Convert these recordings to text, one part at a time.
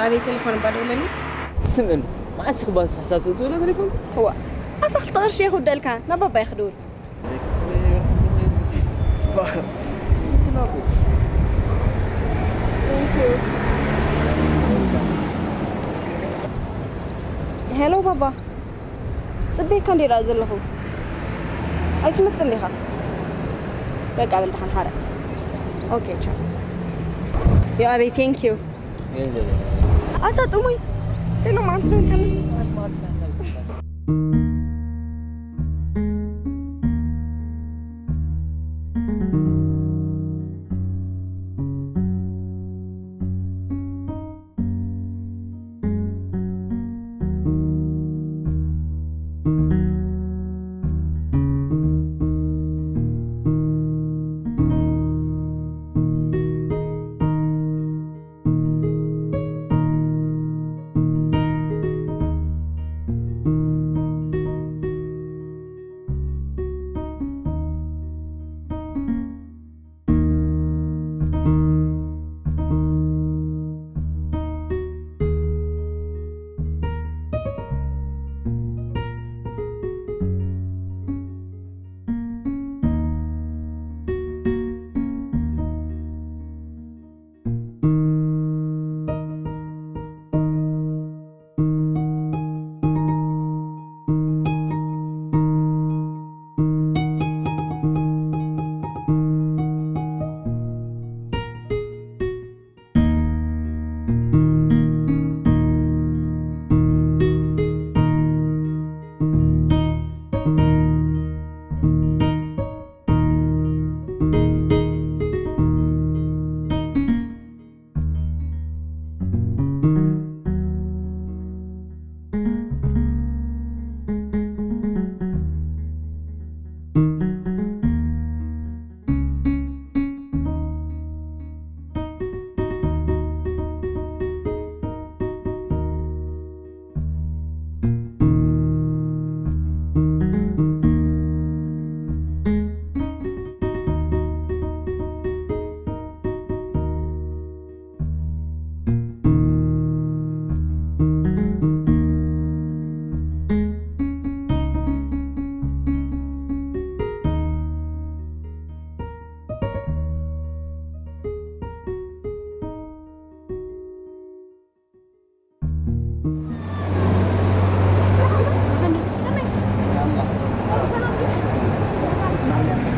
ኣበይ ቴሌፎን እባ ደውለኒ። ስምዕኒ፣ መዓስ ኢኺ ባስ ሓሳብ ትእትውላ ቴሌፎን? እዋ፣ ኣታ ክልተ ቅርሺ ይኹብደልካ፣ ናብ ባባይ ክድውል። ሄሎ ባባ፣ ጽበየካ እንዴ ደኣ ዘለኹ? ኣይትመጽእ እንዲኻ? በቃ በል ደሓን ሓረ። ኦኬ፣ ቻው። ዮ ኣበይ፣ ቴንክ ዩ። ገንዘብ ኣታ ጥሙይ። ሌሎ መዓልቲ ዶ ኢልካንስ?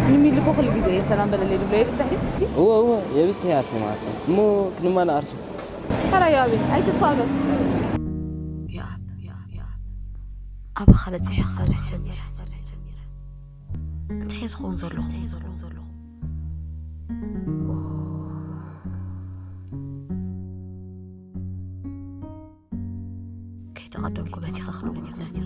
ንሚሊ እኮ ኩሉ ግዜ ሰላም በለለይ ድብሎ የብጽሕ ድዩ? እወ፣ እወ፣ የብጽሕ እያ ኣርሲ ማለት ነው። እሞ ክንማ ንኣርሱ። ሕራይ ዮኣቤ፣ ኣይትጥፋእሎ። ዮኣብ፣ ኣባኻ በጺሐ ክፈርሕ ጀሚረ። እንታይ እዩ ዝኸውን ዘለኹ? ከይተቐደምኩ በቲኸ ክነውር ኣለኒ።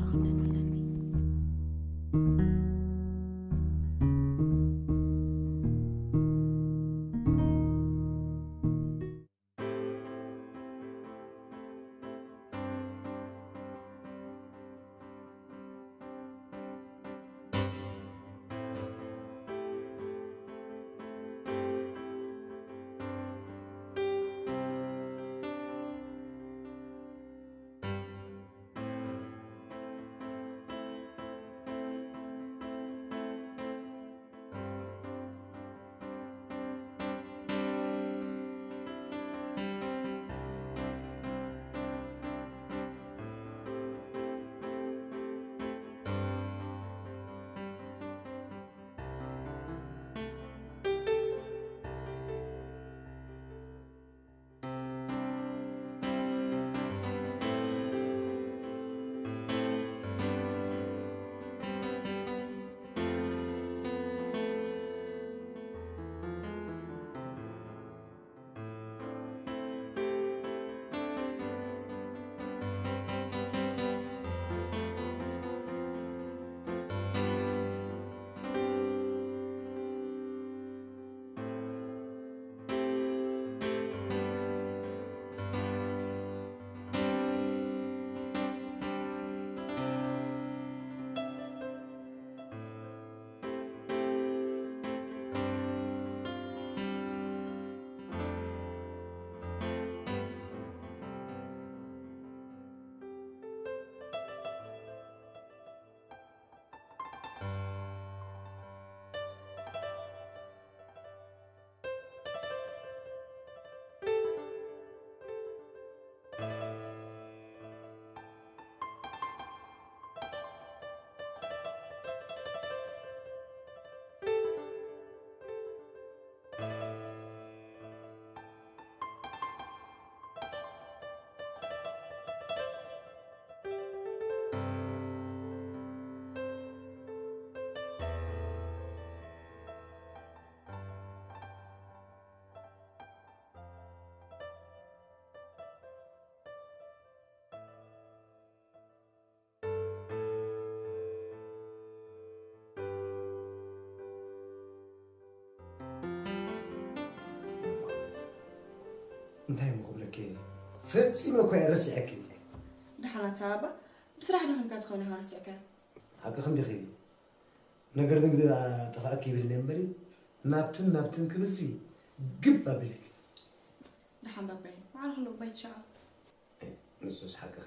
እንታይ እሞ ክብለኪ? ፈጺመ እኮ እየ ረሲዐኪ። ደሓን ኣታ ባባ፣ ብስራሕ ደኺምካ ትኸውን ኢኻ ረሲዕካ። ሓቅኺ እንዲኺ። ነገር ንግዲ ጠፋእኪ ይብል እምበሪ፣ ናብትን ናብትን ክብልሲ ግብ ኣቢለኪ። ደሓን ባባይ፣ ማዕረ ክንዶ ባይ ትሽዓ። ንሱስ ሓቅኺ።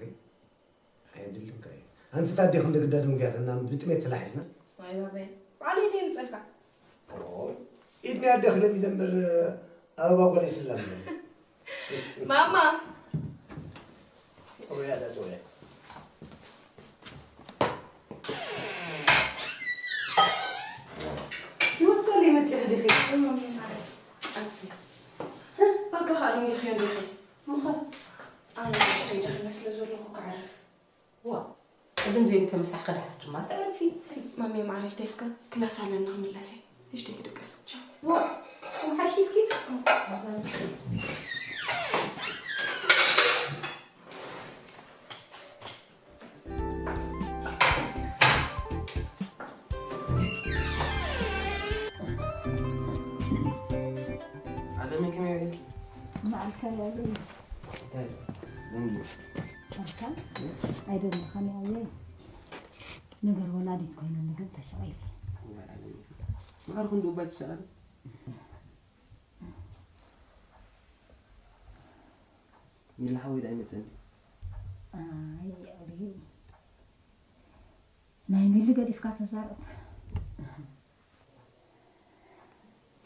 ኣየድልን ከ እዩ። ኣንቲ ታዴ ክንዲ ግዳ ደንጉያትና ብጥሜት ተላሒስና። ዋይ ባባይ፣ ባዕለይ ደይ ምጸልካ። ኦይ፣ ኢድኒ ኣደ ክለሚደ እምበር ኣበባ ጓል ኣይስላም። ማማ። ጽውያ ዳ ጽውያ። ህይወት ከሉ ይመጽእ ዲኺ? እሞ ሲሳይ፣ ኣዚ። ባባ ኸኣ ደንጊኽዮ ዲኺ? ምኸ? ኣነ ንእሽተይ ደኺመ ስለ ዘለኹ ክዓርፍ። ዋ፣ ቅድም ዘይምተመሳሕኸ ደሓር ድማ ተዕርፊ። ማሜ ማዕረይ ተይስከ ክላስ ኣለና ክምለሰ። ንእሽተይ ክድቅስ። ዋ፣ ተመሓሺልኪ? ዓለመይ ከመይ ውዒልኪ? መዓልካ ያዘ። እንታይ? ደንጊ። ኣልካ? ኣይደለኻን ያዘ። ነገር ወላዲት ኮይነ ነገር ተሸቒለ። እዋይ ዓለመይ። ማዕረ ክንዱ እባ ትሰኣል። ሚላ ሓወይ ደኣ ኣይመጸን ድዩ? ኣይ፣ ኣቤ። ናይ ሚሊ ገዲፍካ ተዛረብ።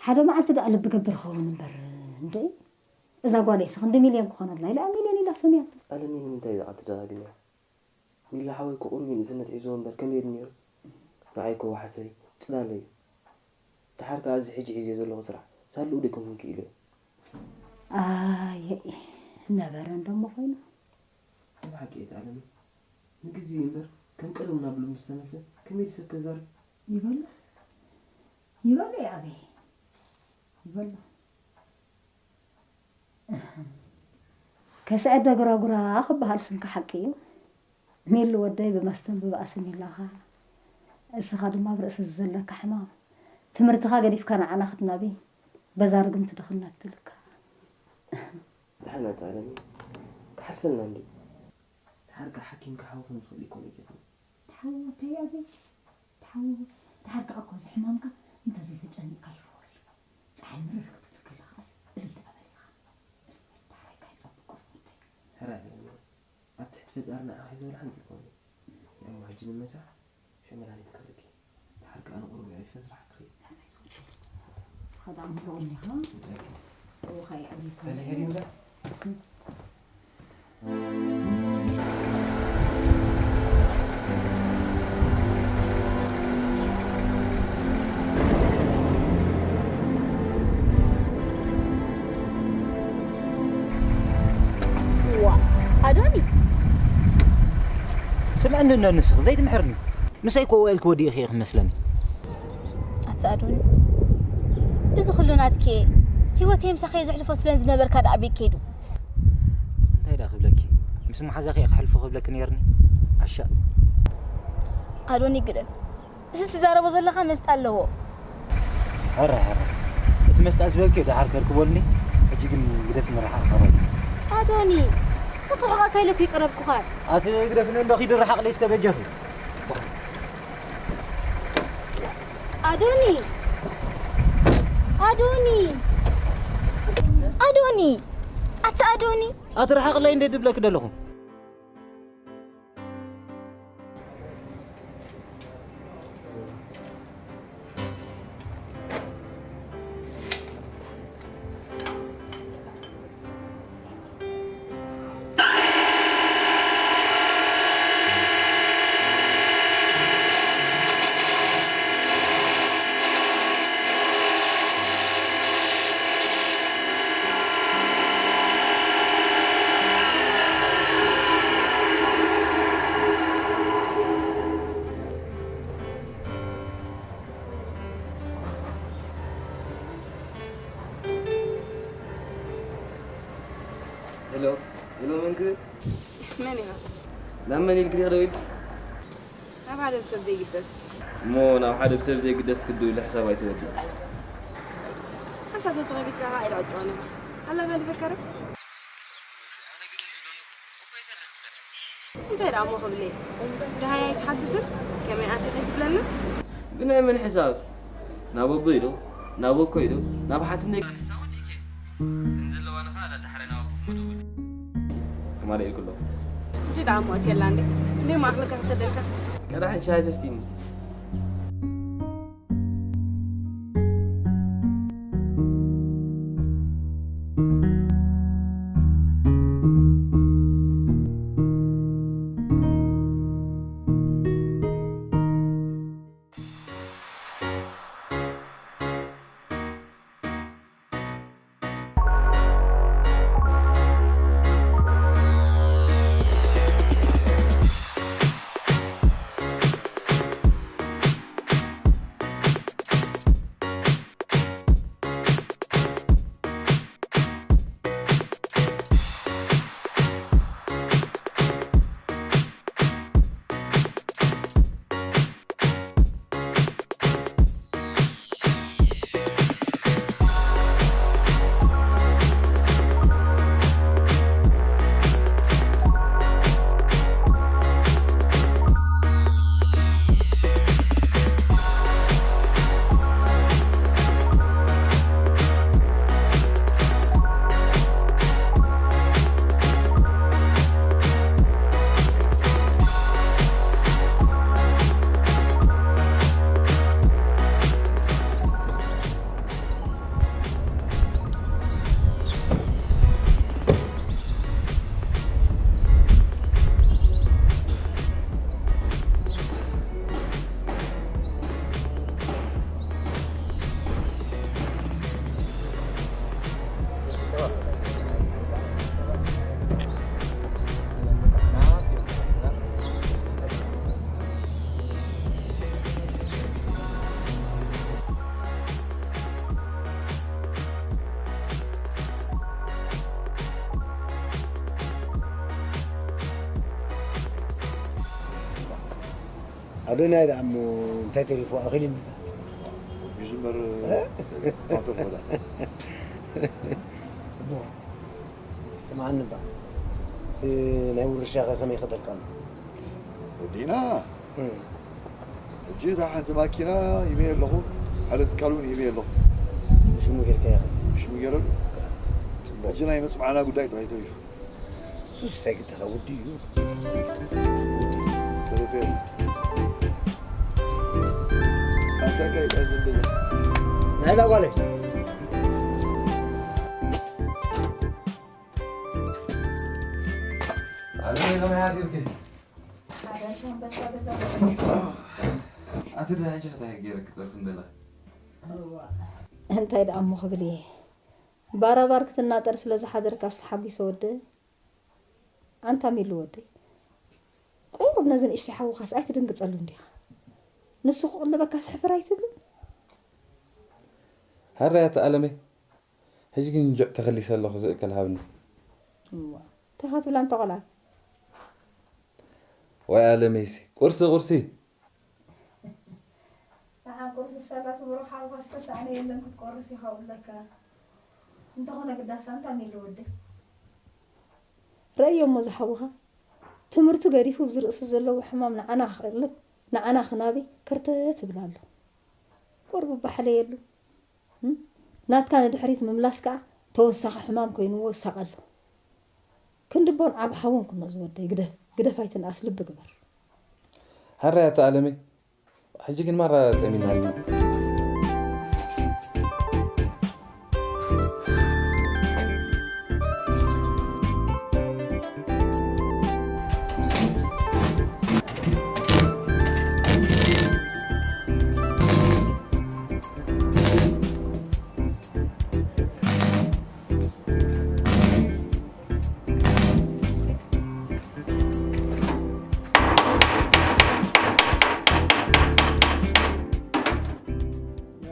ሓደ መዓልቲ ደኣ ልቢ ገብር ኸውን እምበር፣ እንዴ? እዛ ጓለይስ ክንዲ ሚልዮን ክኾነላ ኢላ፣ ሚልዮን ኢላ ሰምያቶ። ኣለሚ ንምንታይ ደኣ ትደጋግምያ? ሚላ ሓወይ እኮ ቁሩብ እዩ ንእስነት ሒዝዎ እምበር ከመይ ኢሉ ነይሩ? ንዓይ እኮ ዋሕሰይ፣ ጽላለይ እዩ። ደሓር ከኣ እዚ ሕጂ ሒዝዮ ዘለኹ ስራሕ ሳልኡ ደይኮንኩን ክኢለዮ። ኣየይ፣ ነበረ እንዶ እሞ ኮይኑ። ብሓቂ እየ ተኣለሚ። ንግዜ እምበር ከም ቀደሙ ናብ ልቡ ምስ ተመልሰ ከመይ ኢሉ ሰብ ከዛርብ? ይበሎ፣ ይበሎ፣ ይኣበይ፣ ይበሎ። ከስዐደ ጉራጉራ ክበሃል ስንኪ ሓቂ እዩ። ሚሊ ወደይ ብመስተን ብባእስን ይላኻ። እስኻ ድማ ኣብ ርእሲ እዚ ዘለካ ሕማም ትምህርትኻ ገዲፍካ ንዓና ክትናቢ በዛ ርግምቲ ድኽነት ትልካ። ደሓን ኣታ ኣለሚ፣ ክሓልፈልና እንድዩ። ድሓር ከ ሓኪምካ ሓው ከም ዝኽእል ይኮን እዩ ጀግና። ተሓወ ተይ ኣበይ፣ ተሓወ። ድሓር ከ እኮ እዚ ሕማምካ እንተዘይተጨኒቕካ ይፍወስ እዩ። ጸሓይ ምርር ክትብል ከላ ከኣስ እልል ትበል ኢኻ። እልል በል፣ ዳሕራይ ከ ይጸብቆ ዝኹን እንታይ? ሕራይ በል እሞ፣ ኣብ ትሕቲ ፈጣሪ ንዓኻ ሒዘ ወላ ሓንቲ ይኮን። እሞ ሕጂ ንመሳሕ ሸመላሊት ክብርኪ። ድሓር ከኣ ንቑሩብ ኣዕሪፈ ስራሕ ክኸይድ። ንስኻ ደኣ ምሩቕ እኒኻ። እንታይ? እወ፣ ኸኣ የዕሪፍካ። ፈሊሐ ድዩ እምበር? ዋ፣ ኣዶኒ። ስምዕኒ እንዶ ንስኺ ዘይትምሕርኒ። ምሳይ ኮ ውዒልኪ ወዲእኺ ኢኺ መስለኒ። ኣታ ኣዶኒ፣ እዚ ኩሉ ናትኪ እየ። ህይወተይ ምሳኺ እየ ዘሕልፎ ትብለን ዝነበርካ ደኣ ኣበይ ከይዱ? እንታይ ደኣ ክብለኪ? ምስ መሓዛኺ እየ ክሕልፎ ክብለኪ ነይርኒ። ዓሻ። ኣዶኒ ግደፍ። እዚ ትዛረቦ ዘለኻ መስጣ ኣለዎ። ሕረ፣ ሕረ። እቲ መስጣ ዝበልክዮ ደሓር ከርክበልኒ። ሕጂ ግን ግደፍኒ ርሓቕ ካባይ። ኣዶኒ፣ ንኽርሕቐካ ኢለ እኮ ይቀረብኩኻ። ኣቲ ግደፍኒ እንዶ ኺድ ርሓቕለይ እስከ በጃኺ። ኣዶኒ! ኣዶኒ! ኣዶኒ! ኣቲ ኣዶኒ! ኣቲ ርሓቕለይ እንደ ድብለኪ ደለኹ። ሄሎ፣ ሄሎ፣ መን ክብል? መን ኢኻ? ናብ መን ኢልኪ ዲኺ ደዊልኪ? ናብ ሓደ ብሰብ ዘይግደስ። እሞ ናብ ሓደ ብሰብ ዘይግደስ ክድውሊ ሕሳብ ኣይትወዲ። ሓንሳብ ተተኸፊትካ ኸዓ ኢልዕጾኒ። ኣላ በል ፈከረ። እንታይ ደኣ እሞ ክብለይ? ደሃይ ኣይትሓትትን? ከመይ ኣትየ ከይትብለኒ? ብናይ መን ሕሳብ? ናብ ኣቦይ ዶ? ናብ ኣኮይ ዶ? ናብ ሓትነይ? ሕሳብ ወዲእኪ። እተን ዘለዋኒ ኸኣ ደሓራይ ናብ ኣቦኹም ደውል። ትማሊ ኢልኩ ኣሎ። ሕጂ ደኣ እሞ ኣትየላ እንዴ? እንዴ ማእኽልካ ክሰደልካ? ቀዳሕን ሻሂ ተስቲኒ። ኣዶናይ ደኣ እሞ እንታይ ተሪፎ? ኣኺል ይምጣ። ይዝመር እ? ማተም ሆዳ። ጽቡቕ። ስምዓኒ እባ። እቲ ናይ ውርሻኸ ከመይ ይኸደልካ ኣሎ? ወዲና። እም። ሕጂ እታ ሓንቲ ማኪና ሂበየ ኣለኹ። ሓደ ትካል እውን ሂበየ ኣለኹ። ብሽሙ ጌርካ ኢኻ? ብሽሙ ገይረሉ። ጽቡቕ። ሕጂ ናይ መጽማዕና ጉዳይ ጥራይ ተሪፉ። ሱስ እንታይ ግድኻ ውዲ እዩ? ውዲ። ሰለቴ። ኣታ እንታይ እንታይ ዘንበኛ? ናይዛ ጓለይ። ኣነ ከመይ ሓዲርኪ? ሓዳሽ ኣንበሳ ገዛ። ኣቲ ደሓን ሽኽታ ገይረኪ ጸርፊ እንደላ። እዋ። እንታይ ደኣ እሞ ክብል እየ? ባራባር ክትናጠር ስለ ዝሓደርካስ ተሓጒሰ ወደይ። ኣንታ ሚሉ ወደይ። ቁሩብ ነዚ ንእሽተይ ሓውኻስ ኣይትድንግጸሉን ዲኻ? ንሱ ክቕልበካስ ሕፍር ኣይትብልን? ሃራይ ኣቲ ኣለመይ። ሕጂ ግን ጁዕ ተኸሊሰ ኣለኹ ዝእከል ሃብኒ። እዋ። እንታይ ክትብላ እንተ ቆልዓ? ዋይ ኣለመይሲ፣ ቁርሲ ቁርሲ። ደሓን ቁርሲ ሰላ ትብሮ ሓውኻ ዝተሳእነ የለን ክትቆርስ ኢኻ ውለካ። እንተኾነ ግዳስ ኣንታ ሚሉ ወደይ። ረእዮ እሞ ዝሓውኻ ትምህርቱ ገዲፉ ብዚ ርእሲ ዘለዎ ሕማም ንዓና ክቕልብ ንዓና ክናቢ ከርተት ይብል ኣሎ። ቁሩብ ባሕለየሉ። እም? ናትካ ንድሕሪት ምምላስ ከኣ ተወሳኺ ሕማም ኮይንዎ ይሳቐ ኣሎ። ክንዲ ቦን ዓቢ ሓውን ኩኖ ዝወደይ ግደፍ፣ ግደፍ ኣይትንኣስ ልቢ ግበር። ሃራይ ኣታ ኣለመይ፣ ሕጂ ግን ማራ ጠሚና።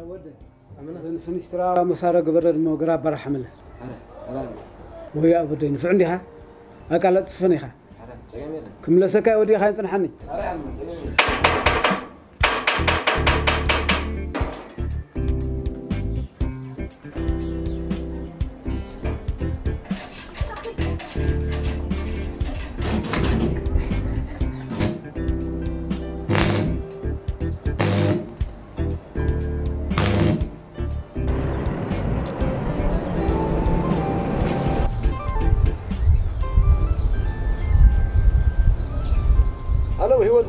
ወደ፣ እዘን ስኒስትራ መሳረ ግበረ ድሞ ግራ ኣባራ ሓመለ። ኣረ፣ ኣረ፣ ኣረ። ወይ ኣብ ወደይ ንፍዕ እንዲኻ? ኣቃላጥፍን ኢኻ። ኣረ፣ ጸገም የለን። ክምለሰካ ወዲኻ ይጽንሓኒ። ኣረ፣ ኣረ፣ ጸገም የለን።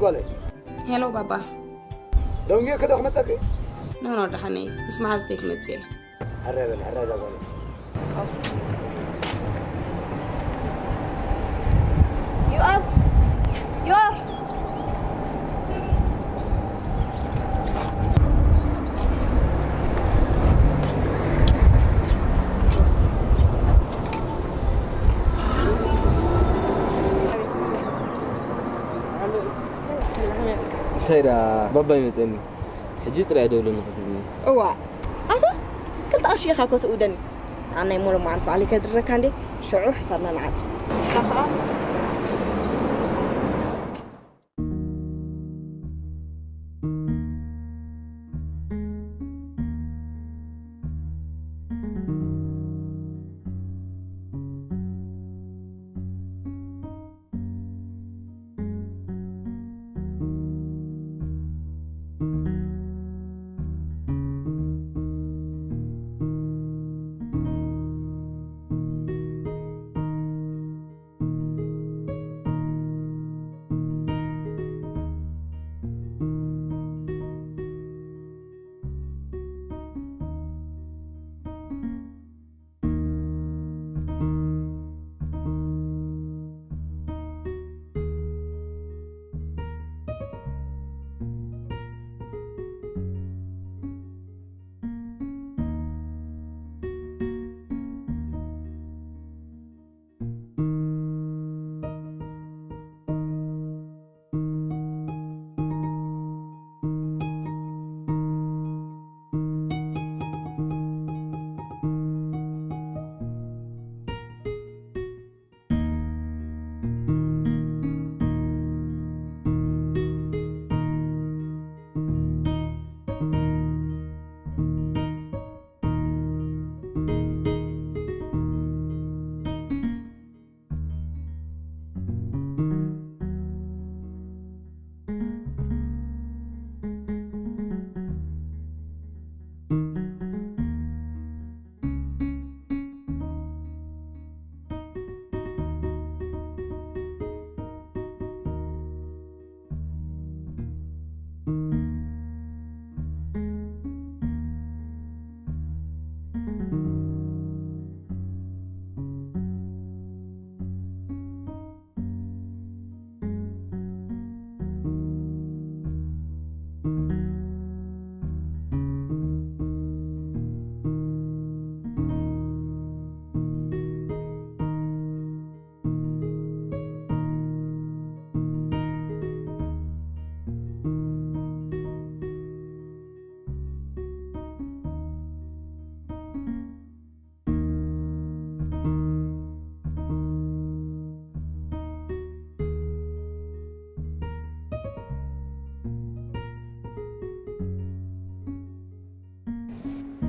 ጓለይ። ሄሎ ባባ። ደንጊ ክዶ ክመጸኪ? ኖ ኖ፣ ደሓነይ ምስ መሓዙተይ ክመጽእ እየ። ሕራይ በል፣ ሕራይ እዛ ጓለይ። ዮኣብ፣ ዮኣብ። እንታይ ደኣ ባባ ይመፀኒ ሕጂ ጥራይ ደውለኒ ክትብልኒ። እዋ ኣታ ክልተ ቅርሺ ኢኻ እኮ ትእውደኒ። ኣናይ ሞሎ መዓልቲ ባዕለይ ከድረካ እንዴ ሽዑ ሕሳብና ንዓጽ።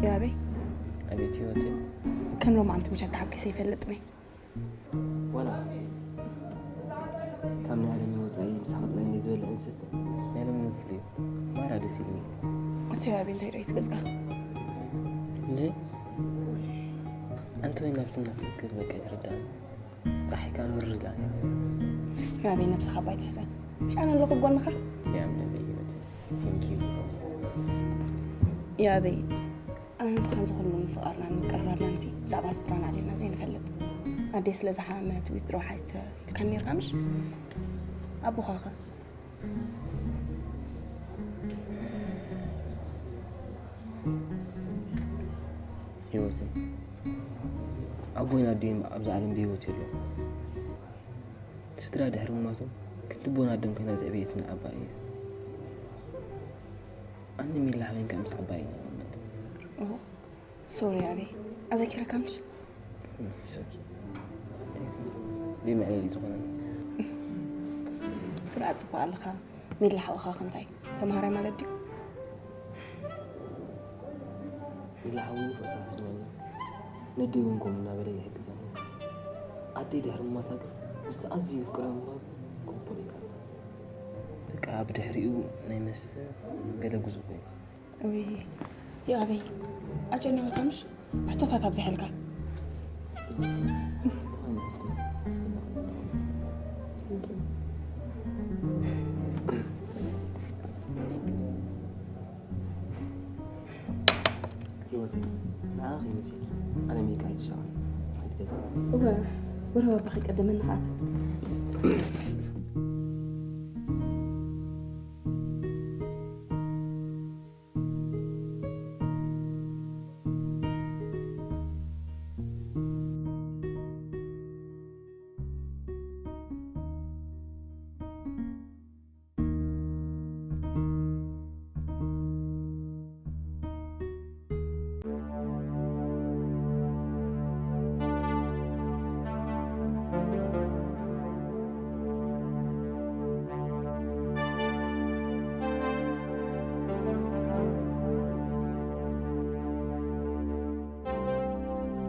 ያቤ ኣቤት ህይወቴ። ከም ሎማዓንቲ ምሸት ተሓጒሰ ይፈልጥ መይ ዋላ ካብ ናይ ዓለም ወፃኢ ምሳኻ ጥራይ ናይ ዝበልዕ እንስት ናይ ሎሚ ፍልዩ ማራ ደስ ኢልኒ። እቲ ያቤ እንታይ ዳይ ትገዝካ እንደ ኣንተ ወይ ናብቲ ናብቲ ክር በቃ ይትረዳኒ። ፀሓይ ከዓ ምር ኢላ ያቤ ነብስኻ ባይ ትሕሰን። ሻነ ኣለኹ ጎንኻ። ያምለለ ህይወት ቲንኪዩ ያቤ ኣነ ንስኻን ዝኹሉ ምፍቓርናን ምቅርራብናን ሲ ብዛዕባ ስድራና ኣዴና ዘይንፈልጥ። ኣዴ ስለ ዝሓመመት ዊዝድሮ ሓዝተ ኢልካ ነርካ ምሽ ኣቦኻኸ ህይወትን ኣቦይን ኣዲን ኣብዚ ዓለም ብህይወት የለዉ። ስድራ ድሕሪ ምማቶም ክንዲ ቦን ኣደም ኮይና ዘዕበየትን ዓባይ እየ። ኣነ ሚላ ሓበን ከም ምስ ዓባይ ኢና ንቕመጥ። ሶሪ ኣበይ ኣዘኪረካ ምሽ ሰኪ ዘይመዕለሊ ዝኾነ ስርዓት ጽቡቅ ኣለኻ። ሚላ ሓውኻ ክንታይ ተምሃራይ ማለት ድዩ? ኢላ ሓዊ ንፍቕሳ ክትመኒ ነደይ እውን ከምኡ እናበለ ይሕግዘኒ። ኣደይ ድሕሪ ምማታ ግን ምስቲ ኣዝዩ የፍቅራ ምንባሩ ክቕበሎ ይከኣል። በቃ ብድሕሪኡ ናይ መስተ ገለ ጉዞ ኮይኑ ውይ ያበይ ኣጨነቐካ ምሽ ሕቶታት ኣብዝሐልካ። ተቐመጥ። እስኪ ንቕመጥ። ንዓኺ ይመስልኪ ኣነ ሜካ ኣይትሻወር። ኣይትገዛ። እወ፣ ወረ ባባ ከይቀደመኒ ከኣት።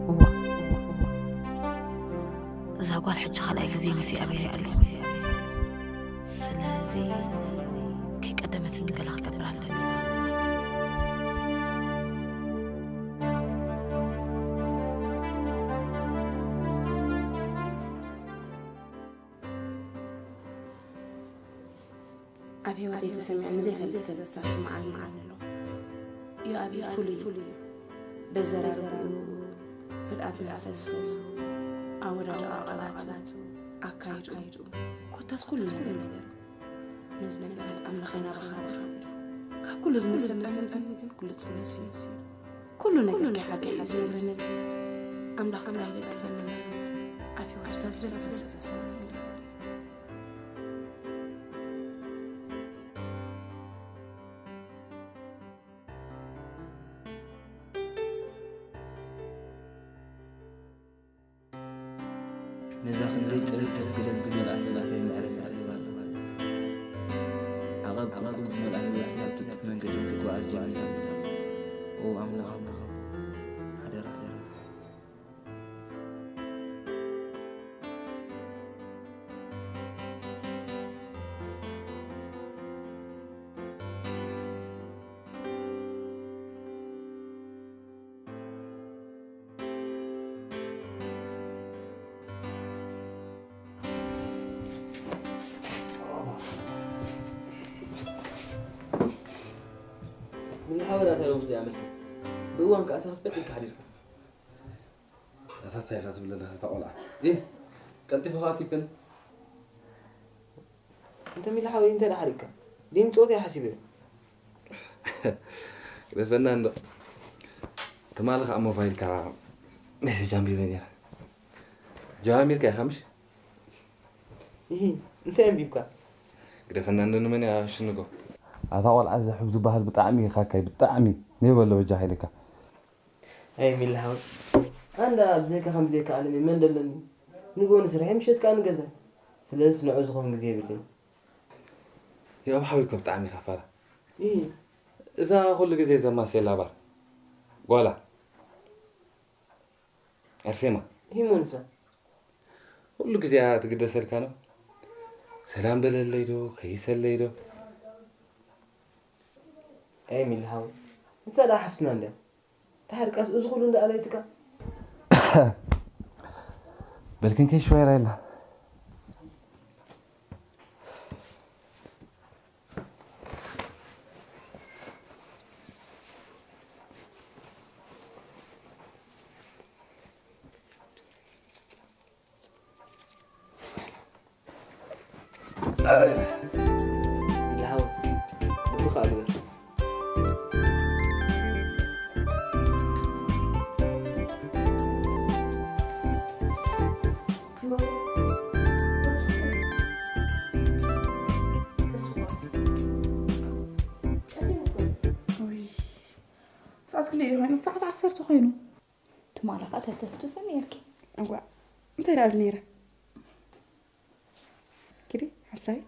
እዋእ፣ እዛ ጓል ሕጂ ካልኣይ ግዜ መሲኣ በይና ኣለኹ። ስለዚ ከይቀደመትኒ ገለ ክገብር ኣለኒ። ኣብ ህይወተይ ተሰሚዑኒ ዘይፈልጥ ፈዘዝታ ስምዓኒ ኣሎ። ዮኣብ ፍሉይ እዩ። በዘራርብኡ፣ ርድኣት መንፈሱ፣ ኣወዳድኣ ቃላቱ፣ ኣካይድኡ፣ ኮታስ ኩሉ ነገር። ነዚ ነገራት ኣምላኽ ይናባኻና። ካብ ኩሉ ዝመሰጠኒ ግን ግሉጽነቱ እዩ። ኩሉ ነገር ከይሓቀ እዩ ዝነግረኒ። ኣምላኽ ጥራይ ይደግፈኒ። ኣብ ህይወቱ እታ ዝበለጸ ሰብሰብ ነዛ ክንደይ ጽርፍርፍ ገደል ዝመልኣ ህይወተይ መዕረፊ ረኺባ ኣለኹ። ዓቐብ ቁልቁል ዝመልኣ ህይወተይ ኣብ ጥጡሕ መንገዲ ክትጓዓዝ ጀሚራ። ኦ ኣምላኽ ኣቦ፣ ሓደራ፣ ሓደራ። ብዝሓወዳእታ ሎምስ ደኣ መልክዕ ብእዋን ከኣ ሳኽስ በጢልካ ሓዲርካ። ኣታ እንታይ ኢኻ ትብል ዘለኻ እታ ቆልዓ? እ ቀልጢፉ ከኣ ቲፕን እንተ ሚሊ ሓወይ እንተ ደኣ ሓሪቕካ ድን ጾት እየ ሓሲበ። ግደፈና እንዶ። ትማሊ ከኣ ሞባይልካ ሜሴጅ ኣንቢበ ነይረ። ጀማሚርካ ኢኻ ምሽ? እሂ እንታይ ኣንቢብካ? ግደፈና እንዶ ንመን እያ ሽንጎ? ኣታ ቆልዓ እዚ ሑብ ዝበሃል ብጣዕሚ እዩ ካካይ ብጣዕሚ ኔበሎ በጃኻ ኢልካ። ኣይ ሚሊ ሓወይ ኣንዳ ብዘይካ ከም ብዘይካ ዓለም መን ደለኒ ንግሆ ንስርሐይ ምሸት ከኣ ንገዛ ስለዚ ንዑ ዝኾን ግዜ የብለይ። ዮኣብ ሓወይ እኮ ብጣዕሚ ኢኻ ፋራ። እሂ እዛ ኩሉ ግዜ ዘማሴላ ባር ጓላ ኣርሴማ ሂሞንሳ ኩሉ ግዜ እያ ትግደሰልካ ነው። ሰላም በለለይ ዶ ከይሰለይ ዶ ኣይ ሚሊ ሓወይ ንሳ ደኣ ሓፍትና እንድያ ተሓርቃስ እዚ ኩሉ እንዳ ኣለይትካ በልክን ከይሽዋይራ የላ ኢልሃው ልብኻ ኣግበር ሰዓት ክልተ ኮይኑ ሰዓት ዓሰርተ ኮይኑ ትማሊ ኸዓ ተተፍትፊ ነይርኪ። እዋእ እንታይ ደኣ ብል ነይረ? ኪዲ ሓሳይ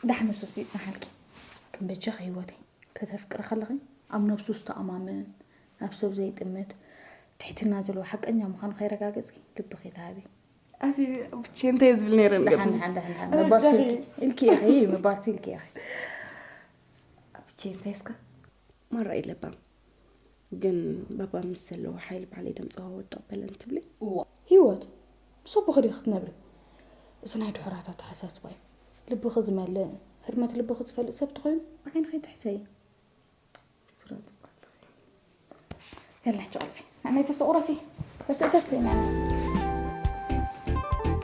ዳሕንሱስ ይጽናሓልኪ። ከም በጃኺ ህይወተይ ከተፍቅሪ ከለኺ ኣብ ነብሱ ዝተኣማመን ናብ ሰብ ዘይጥምት ትሕትና ዘለዎ ሓቀኛ ምዃኑ ከይረጋገጽኪ ልብኺ ተሃቢ። ኣቲ ብቼ እንታይ ዝብል ነይረ እንደ ደሓን ደሓን ደሓን ደሓን ምባልሲ ኢልኪ ኢልኪ ኢኺ ምባልሲ ኢልኪ ኢኺ። ብቼ እንታይ እስከ ማራ ይለባም ግን ባባ ምስ ዘለዎ ሓይል ባዕለይ ደምፅዋ ወድቕ በለን ትብሊ እዋ ህይወት ምስ ኣቦኺ ዲኺ ክትነብሪ እዚ ናይ ድሑራት ኣተሓሳስባ እዩ ልብኺ ዝመልእ ህርመት ልብኺ ዝፈልጥ ሰብ ተኾይኑ ብዓይንኺ ኣይትሕሰዪ ምስራ ፅቡቕ ኣለኺ የላችሁ ቀልፊ ኣነይ ተስቑረሲ ተስእተስ ይናል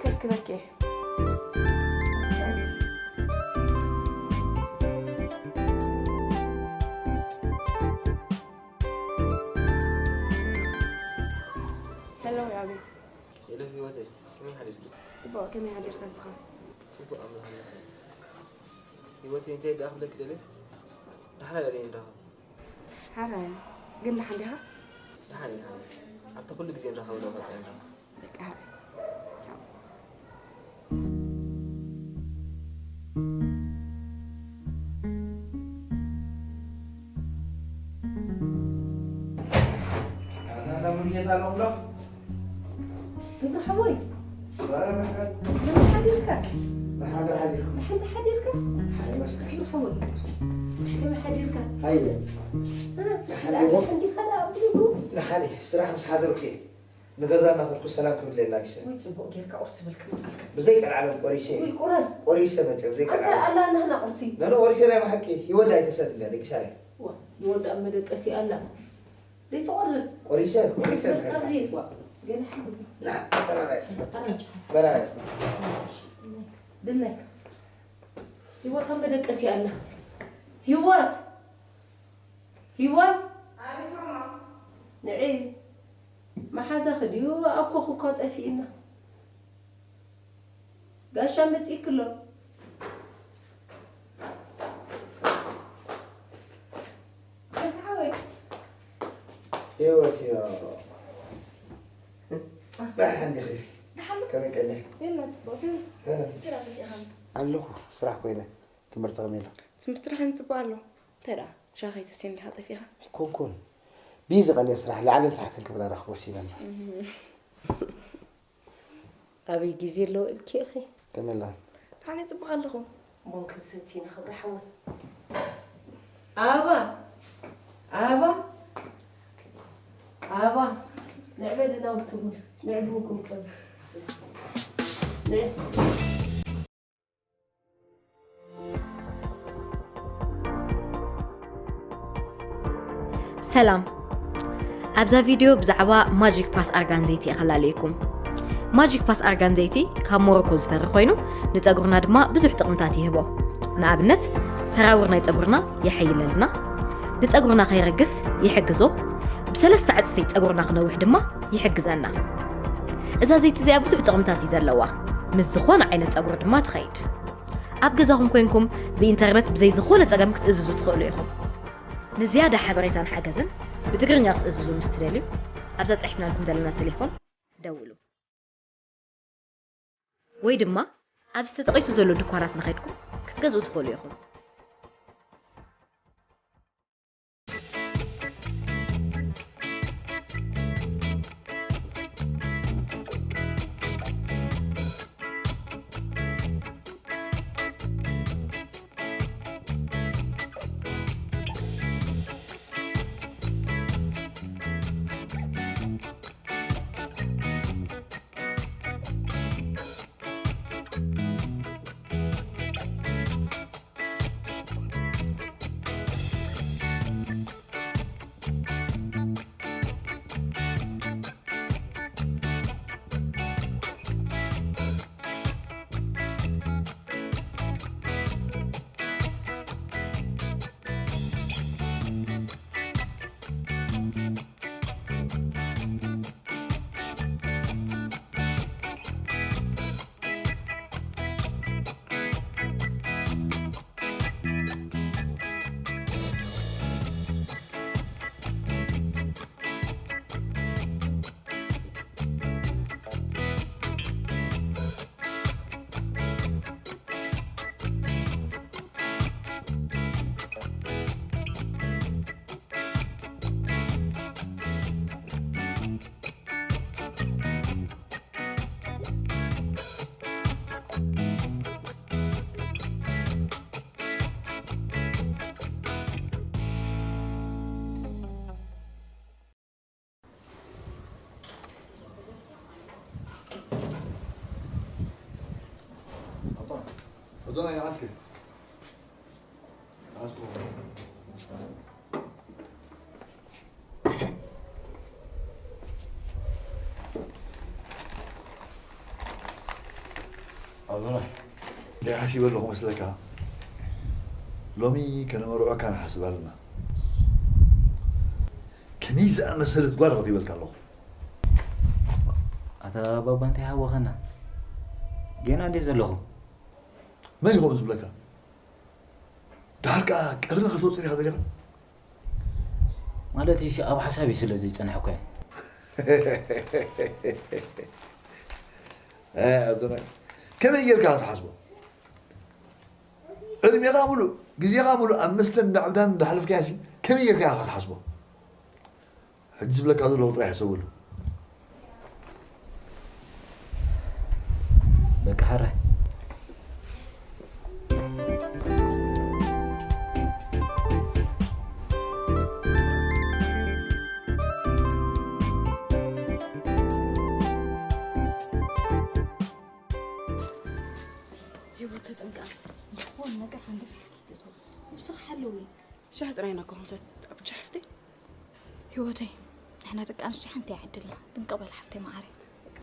ክርክበኬ ሄሎ ያቤት ሄሎ ህይወተይ፣ ከመይ ሓዲርኪ? ጽቡቕ ከመይ ሓዲርካ እስኻ? ጽቡቕ ኣምላኽ ይመስገን። ህይወተይ፣ እንታይ ደኣ ክብለኪ ደልየ? ዳሕራይ ደኣ ንራኸብ። ሓራይ ግን ደሓን ዲኻ? ደሓን እየ ሓወይ። ኣብቲ ኩሉ ግዜ ንራኸበሉ ቀጻሊ ንራኸብ። በቃ ሓራይ። ቻው። ኣታ እንዳ ሙሉጌታ ኣለኹ ዶ? ትብሎ ሓወይ ዛሬ መሕረት ከመይ ሓዲርካ? ብሓደ ሓዲርኩም ደሓን ሓዲርካ? ሓደ መስቀል ትብሎ ሓወይ ከመይ ሓዲርካ? ሃየ ደሓን ዲኻ ደኣ ኣብሊጉ? ደሓን እየ። ስራሕ ምስ ሓደርኩ እየ ንገዛ እናኸድኩ ሰላም ክብል የላጊሰ ወይ ጽቡቕ ጌርካ ቁርሲ ብል ክምጻልካ ብዘይ ቀልዓለም ቆሪሰ እየ። ወይ ቁረስ ቆሪሰ መፅእ ብዘይ ኣታ ቀልዓለም ኣላ ናህና ቁርሲ ነነ ቆሪሰ ናይ ብሓቂ ይወዳ ኣይተሰትለ ደቂሳለ ዋ ይወዳእ መደቀሲ ኣላ ዘይትቆርስ ቆሪሰ ቆሪሰ ካብዚ ዋ ገለ ሓዚ ና በራራይ ኣራንጭ ሓዚ በራራይ ድላይካ ህይወት ኣብ መደቀሲ ኣላ ህይወት ህይወት ንዒ መሓዛኺ ድዩ ኣኮኺ እኳ ጠፊእና ጋሻ መፂእኪ ኣሎ ህይወት እዮ ደሓን ዲኺ ከመይ ቀኒኺ ኣለኹ ስራሕ ኮይነ ትምህርቲ ከመይ ኣሎ ትምህርቲ ደሓን ፅቡቅ ኣሎ እንታይ ደኣ ሻኸይ ተስእን ዲኻ ጠፊእኻ ኮንኮን ቢዚ ቀንየ ስራሕ ላዕልን ታሕትን ክብላ ራኽቦ ሲነና ኣበይ ግዜ ኣለዎ ኢልኪ ኢኺ ከመይ ኣለኻ ኣነ ጽቡቕ ኣለኹ ቡን ክንሰቲ ኢና ክብሪ ሓወይ ኣባ ኣባ ኣባ ንዕበ ደናውቲ ቡን ንዕቡን ክንከብ ንዕ ሰላም ኣብዛ ቪድዮ ብዛዕባ ማጂክ ፓስ ኣርጋን ዘይቲ እኸላለየኩም ማጂክ ፓስ ኣርጋን ዘይቲ ካብ ሞሮኮ ዝፈሪ ኮይኑ ንፀጉርና ድማ ብዙሕ ጥቕምታት ይህቦ ንኣብነት ሰራውር ናይ ፀጉርና የሐይለልና ንፀጉርና ከይረግፍ ይሕግዞ ብሰለስተ ዕፅፊ ፀጉርና ክነውሕ ድማ ይሕግዘና እዛ ዘይቲ እዚኣ ብዙሕ ጥቕምታት እዩ ዘለዋ ምስ ዝኾነ ዓይነት ፀጉሪ ድማ ትኸይድ ኣብ ገዛኹም ኮይንኩም ብኢንተርነት ብዘይ ዝኾነ ጸገም ክትእዝዙ ትኽእሉ ኢኹም። ንዝያዳ ሓበሬታን ሓገዝን ብትግርኛ ክትእዝዙ ምስ ትደልዩ ኣብዛ ጸሒፍናልኩም ዘለና ቴሌፎን ደውሉ። ወይ ድማ ኣብዚ ተጠቒሱ ዘሎ ድኳናት ንኸድኩም ክትገዝኡ ትኽእሉ ኢኹም። Ozona ya aske. Asko. ኣቦና፣ እንታይ ሓሲበ ኣለኹ መስለካ? ሎሚ ከነመርዖካ ንሓስብ ኣለና። ከመይ ዝኣመሰለት ጓል ረኺበልካ ኣለኹ። ኣታ ባባ እንታይ ሃወኸና? ጌና እንዴ ዘለኹ? መን ይኸውን ዝብለካ? ደሓር ከኣ ቀርኒ ከተውፅእ ዲኻ ደሊኻ? ማለት እሺ ኣብ ሓሳብ እዩ ስለ ዘይጸንሐ እኮ እየ። ኣይ፣ ኣዶናይ፣ ከመይ ጌርካ ክትሓስቦ? ዕድሜኻ ሙሉእ፣ ግዜኻ ሙሉእ ኣብ መስለን እንዳዕብዳን እንዳሕለፍካዮ ሲ ከመይ ጌርካ ኢኻ ክትሓስቦ? ሕጂ ዝብለካ ዘለኹ ጥራይ ሕሰበሉ። በቃ ሕራይ። ህይወት ተጠንቀቕ። ዝኾነ ነገር ሃንደፍ ኢልኪ ትእትዎ። ንስኺ ሓለዊ። ሻሂ ጥራይ ኢና እኮ ክንሰቲ፣ ኣቡጃ ሓፍተይ። ህይወተይ፣ ንሕና ደቂ ኣንስትዮ ሓንቲ እያ ዕድልና። ጥንቅቕ በሊ ሓፍተይ መዓረይ። በቃ፣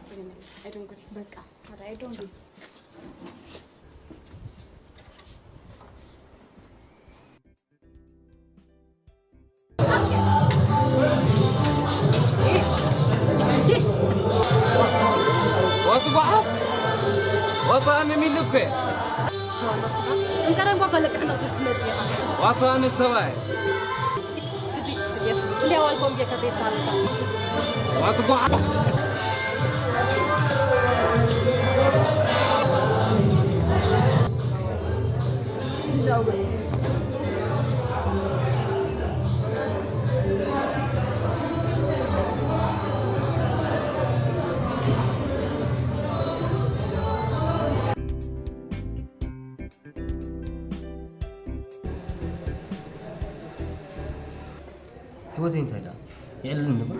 ኣይደንጉን። በቃ፣ ኧረ ኣይደንጉን። ዋት ጓሓፍ? ዋት ኣነ ሚልኩ? እንተ ደንጎ ከለቅሕ ነው ትመጽእ ኢኻ። ዋት ኣነ ሰብኣይ? ስዲ፣ ስዲ፣ ስዲ። እንዲያ ዋልኮም ጌካ ዘይተባለካ። ዋት ጓሓፍ? ህይወተይ እንታይ ደኣ? የዕልልኒ እባ።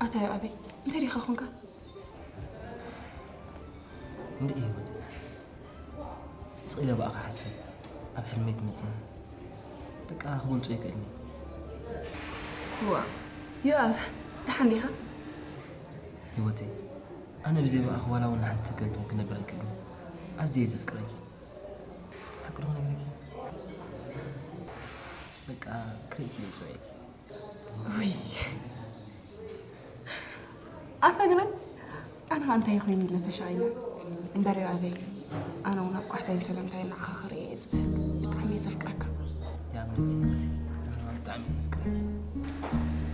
ኣታ ዮኣበይ፣ እንታይ ዲኻ ኾንካ? እንድዒ ህይወተይ። ስቕ ኢለ ብኣኻ ሓስብ፣ ኣብ ሕልመይ ትመጽእኒ። በቃ ክገልጾ ኣይክእልን እየ። ዋእ፣ ዮኣብ፣ ደሓን ዲኻ? ህይወተይ፣ ኣነ ብዘይ ብኣኺ ዋላ እውን ንሓንቲ ሰከንድ እውን ክነብር ኣይክእልን እየ። ኣዝየ እየ ዘፍቅረኪ። ሓቂ ዶ ክነግረኪ? በቃ ክርእየኪ እየ ዝጽውዐኪ። ውይ። ኣታ ግናይ፣ ኣነ ኸኣ እንታይ ኮይኑ ኢለ ተሻቒለ። እምበር ዮኣበይ፣ ኣነ እውን ኣብ ቋሕታይን ሰለምታይን ንዓኻ ክርኢ እየ ዝብል። ብጣዕሚ እየ ዘፍቅረካ። ይኣምነኪ ህይወተይ፣ ኣነ ኸኣ ብጣዕሚ እየ ዘፍቅረኪ።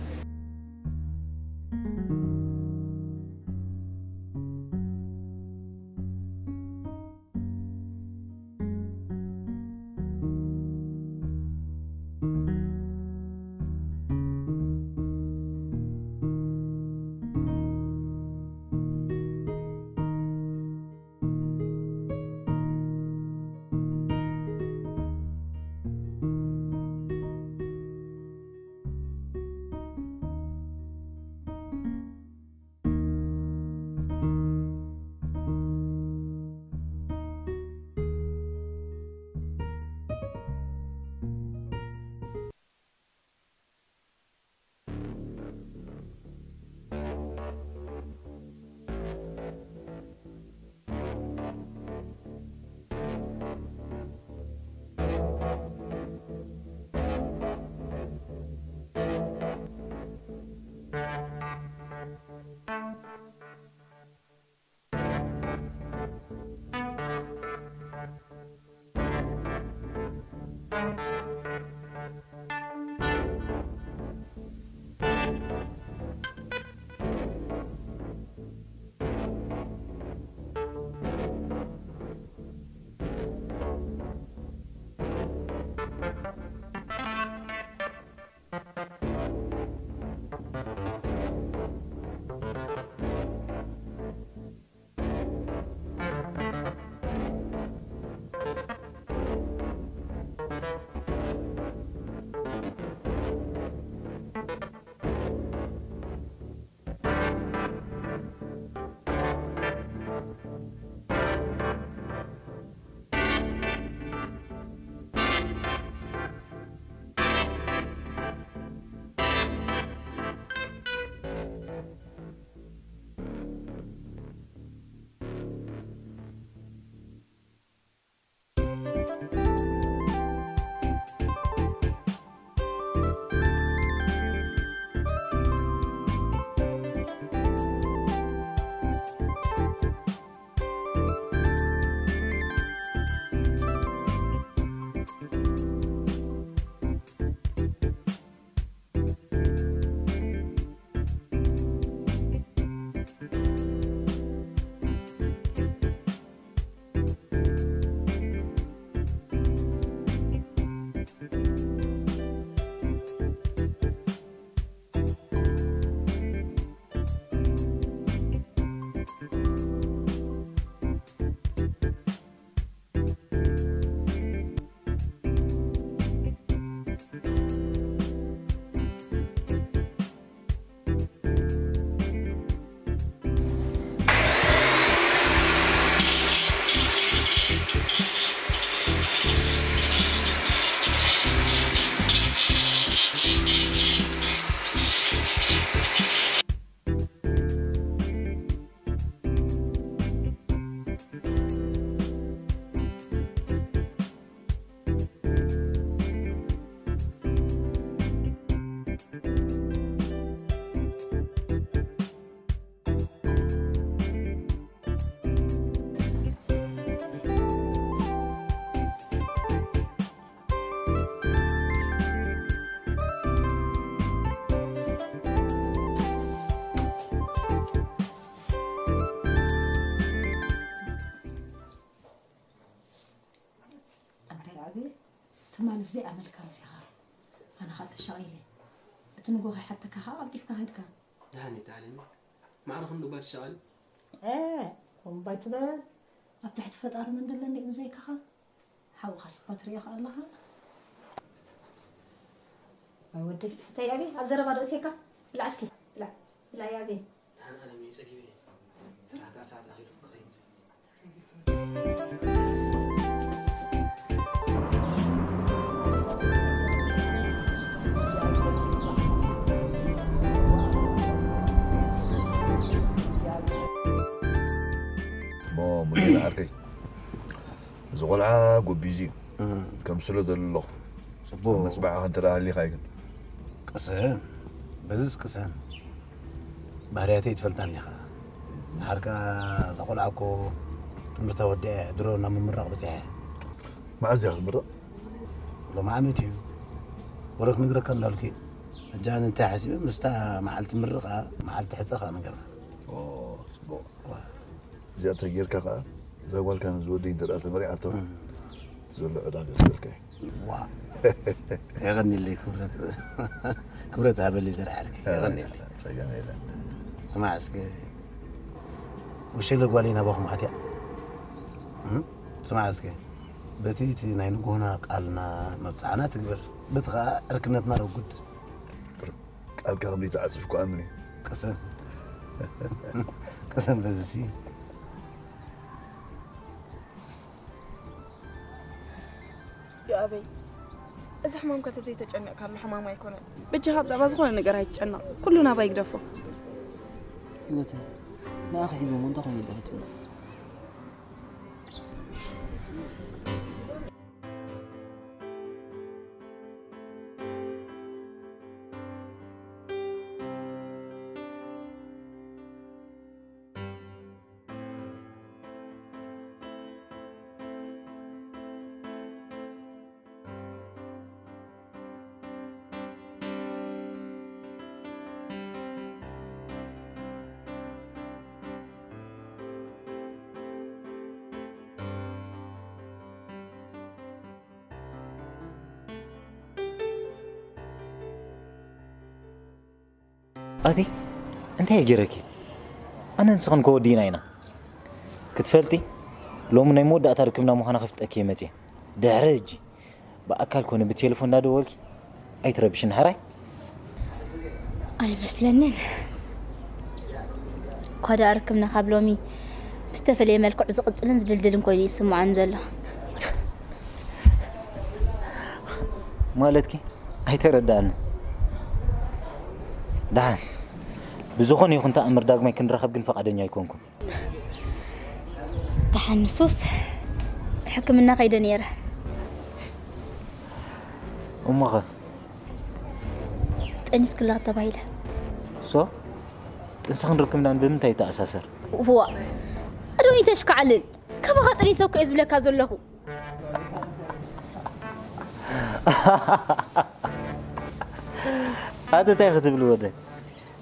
ማለት ዘይኣመልካ መሲኻ። ኣነ ኸኣ ተሻቒለ። እቲ ንጎ ከይሓተካ ኸኣ ቀልጢፍካ ከድካ። ደሓን እየ ተዓሊመ። ማዕረ ክንድኡ ባይ ትሻቐሊ? እ፣ ከምኡ ባይ ትበል። ኣብ ትሕቲ ፈጣሪ መን ደሎ እንድዒ ብዘይካኻ? ሓውኻስ እኳ ትሪኦ ኸኣ ኣለኻ። ዋይ ወደይ፣ እንታይ ኣበይ ኣብ ዘረባ ዶ እትየካ? ብላዕ እስኪ፣ ብላዕ፣ ብላዕ ኣበይ። ደሓን ኣለም እየ ጸጊበ። ስራሕ ከኣ ሰዓት ኣኺሉ ክኸይድ። እሞ ሙሉጌታ ዓርከይ፣ እዚ ቆልዓ ጎቢዝ እዩ። እም። ከምስሎ ዘሎ ኣለኹ። ጽቡቕ። መጽባዕኻ እንተ ደኣ ሃሊኻ እዩ ግን። ቅሰን፣ በዝስ ቅሰን። ባህርያተይ ትፈልጣኒ ኢኻ። ድሓር ከኣ እዛ ቆልዓ እኮ ትምህርታ ወዲኣ እያ፣ ድሮ ናብ ምምራቕ በጺሓ እያ። መዓዝ እያ ክትምረቕ? ሎሚ ዓመት እዩ። ወረ ክነግረካ እንዳልኩ እየ። ሕጂ ኣነ እንታይ ሓሲበ፣ ምስታ መዓልቲ ምርቓ፣ መዓልቲ ሕጸ ከኣ ንገብራ። ኦ፣ ጽቡቕ። ዋ። እዚኣ ተጌርካ ከኣ፣ እዛ ጓልካ ነዚ ወደይ እንተ ደኣ ተመሪዓቶ፣ እም። ዘሎ ዕዳ ገድፈልካ እየ። ዋ። የቐንየለይ ክብረት፣ ክብረት ሃበለይ ዘርዓ ዓርከይ። የቐንየለይ። ጸገም የለን። ስማዕ እስከ፣ ውሽለ ጓለይ ናባኹም ኣትያ። እም? ስማዕ እስከ፣ በቲ እቲ ናይ ንጎሆና ቃልና መብጽዓና ትግበር። በቲ ኸኣ ዕርክነትና ረጉድ። ቃልካ ከም ዘይትዓጽፍ እኮ ኣምን እየ። ቅሰን። ቅሰን በዝሲ። ዮኣበይ፣ እዚ ሕማምካ ተዘይተጨነቕካሉ ሕማም ኣይኮነን። በጃኻ ብዛዕባ ዝኾነ ነገር ኣይትጨነቕ። ኩሉ ናባይ ግደፎ። ህይወተይ፣ ንኣኺ ሒዘ እሞ እንታይ ኮይኑ ኢለ ክጭነቕ? ኣቲ እንታይ እየ ገይረኪ? ኣነ ንስኽን እኮ ወዲእና ኢና። ክትፈልጢ፣ ሎሚ ናይ መወዳእታ ርክብና ምዃና ከፍልጠኪ እየ መጺአ። ድሕሪ ሕጂ ብኣካል ኮነ ብቴሌፎን እናደወልኪ ኣይትረብሽኒ፣ ሕራይ? ኣይመስለንን። እኳ ደኣ ርክብና ካብ ሎሚ ብዝተፈለየ መልክዑ ዝቕጽልን ዝድልድልን ኮይኑ እዩ ዝስምዓኒ ዘሎ። ማለትኪ? ኣይተረድኣንን። ደሓን፣ ብዝኾነ ይኹን ተኣምር ዳግማይ ክንራኸብ ግን ፈቓደኛ ኣይኮንኩን። ደሓን፣ ንሱስ ሕክምና ከይደ ነይረ። እሞኸ? ጠኒስኪ ኣለኺ ተባሂለ። ሶ፣ ጥንስኽን ርክብናን ብምንታይ ይተኣሳሰር? ዋእ፣ ኣዶኒ ተሽካዕልል። ካባኻ ጠኒሰ እኮ እየ ዝብለካ ዘለኹ። ኣቲ እንታይ ክትብሊ ወደ?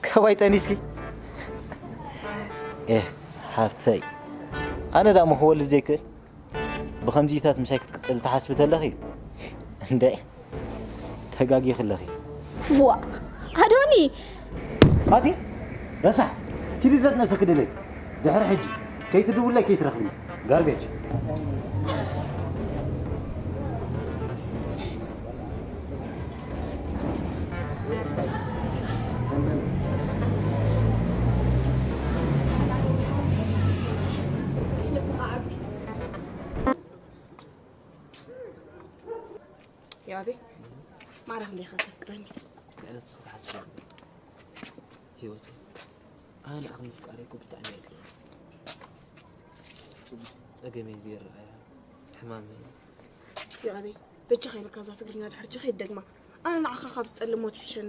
ካባይ ጠኒስኪ? ኤህ፣ ሓፍተይ። ኣነ ደኣ እሞ ክወልድ ዘይክእል? ብኸምዚታት ምሳይ ክትቅጽሊ ትሓስቢ ተለኺ? እንደ ተጋጊኺ ኣለኺ። ዋእ፣ ኣዶኒ! ኣቲ ረሳሕ፣ ኪዲ ዘትነሰ ክድለይ። ድሕሪ ሕጂ ከይትድውለይ ከይትረኽብኒ። ጋርቤጅ። ያቤ ማራ ክንደይ ኢኻ ተፍቅረኒ? ክዕለት እስኺ ትሓስቢ ህይወተይ። ኣነ ንዓኺ ምፍቃረይ እኮ ብጣዕሚ እየ። ጸገመይ ዘይረኣያ ሕማመይ። ያቤ በጃኻ ኢልካ እዛ ትግርኛ ድሕር ጅኻ ይደግማ። ኣነ ንዓኻ ካብ ዝጠልም ሞት ይሕሸኒ።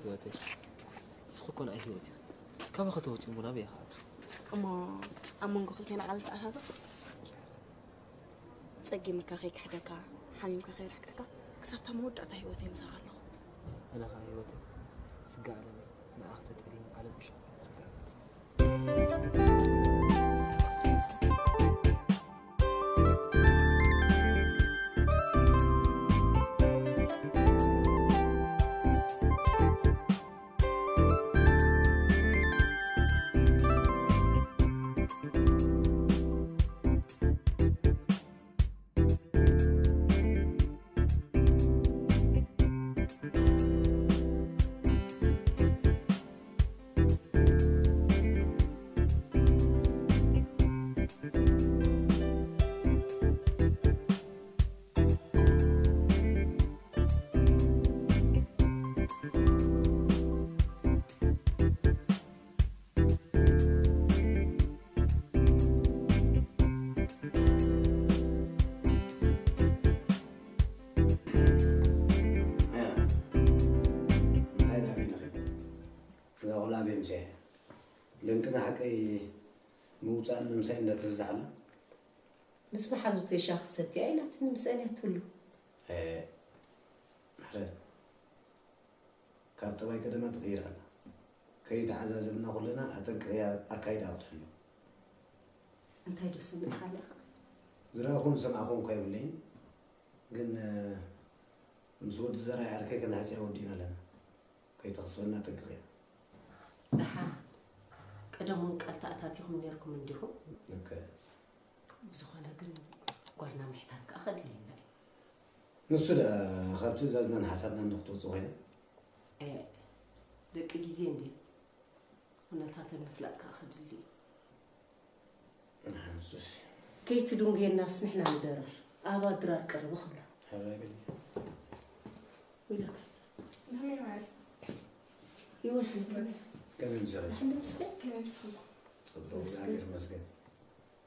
ህይወተይ፣ እስኺ እኮ ንኣይ ህይወት ኢኺ። ካባኺ ተወጺኡ እሞ ናበይ ክኣቱ? እሞ ኣብ መንጎ ክልቴና ቃል ተኣታቶ? ጸጊምካ ከይክሕደካ፣ ሓሚምካ ከይርሕቀካ፣ ክሳብታ መወዳእታ ህይወተይ ምሳኻ ኣለኹ። ኣነ ኸኣ ህይወተይ፣ ስጋ ዓለመይ፣ ንዓኺ ተጠሊሙ ዓለም ዕሾኽ ክትርግኣ። ሓቀይ ምውፃእን ምምሳይ እንዳተበዛሓላ። ምስ መሓዙተይ ሻሂ ክሰቲ ኢላትኒ ምስ ኣልያት ትህሉ። ምሕረት፣ ካብ ጠባይ ቀደማ ትቕይር ኣላ። ከይተዓዛዘብና ኩልና ኣጠንቂቕያ ኣካይዳ ክትሕሉ። እንታይ ዶ ሰሚዕካ ኣለኻ? ዝረኣኹን ዝሰማዕኹን እኳ የብለይን፣ ግን ምስ ወዲ ዘርኣይ ዓርከይ ከነሕፅያ ወዲእና ኣለና። ከይተኽስበና ጠንቅቕ እያ። ደሓ፣ ቀደም እውን ቃል ተኣታቲኹም ነይርኩም እንዲኹም። ልክዕ። ብዝኾነ ግን ጓልና ምሕታት ከኣ ከድልየና እዩ። ንሱ ደኣ ካብ ትእዛዝናን ሓሳብናን ዶ ክትወጽእ ኮይና? ኤእ፣ ደቂ ግዜ እንድየን። ኩነታተን ምፍላጥ ከኣ ከድሊ እዩ። ንሱስ። ከይትድንጉየናስ ንሕና ንደረር። ኣባ ድራር ቀርቡ ክብላ። ሕራይ በሊ። ወይለከ። መመይ በዓል። ይወልድ ከመይ? ከመይ ምሳለሽ? ሕንዲ ምስለ? ከመይ ምስኹም? ጽቡቕ፣ መስገን። እግዚኣብሔር ይመስገን።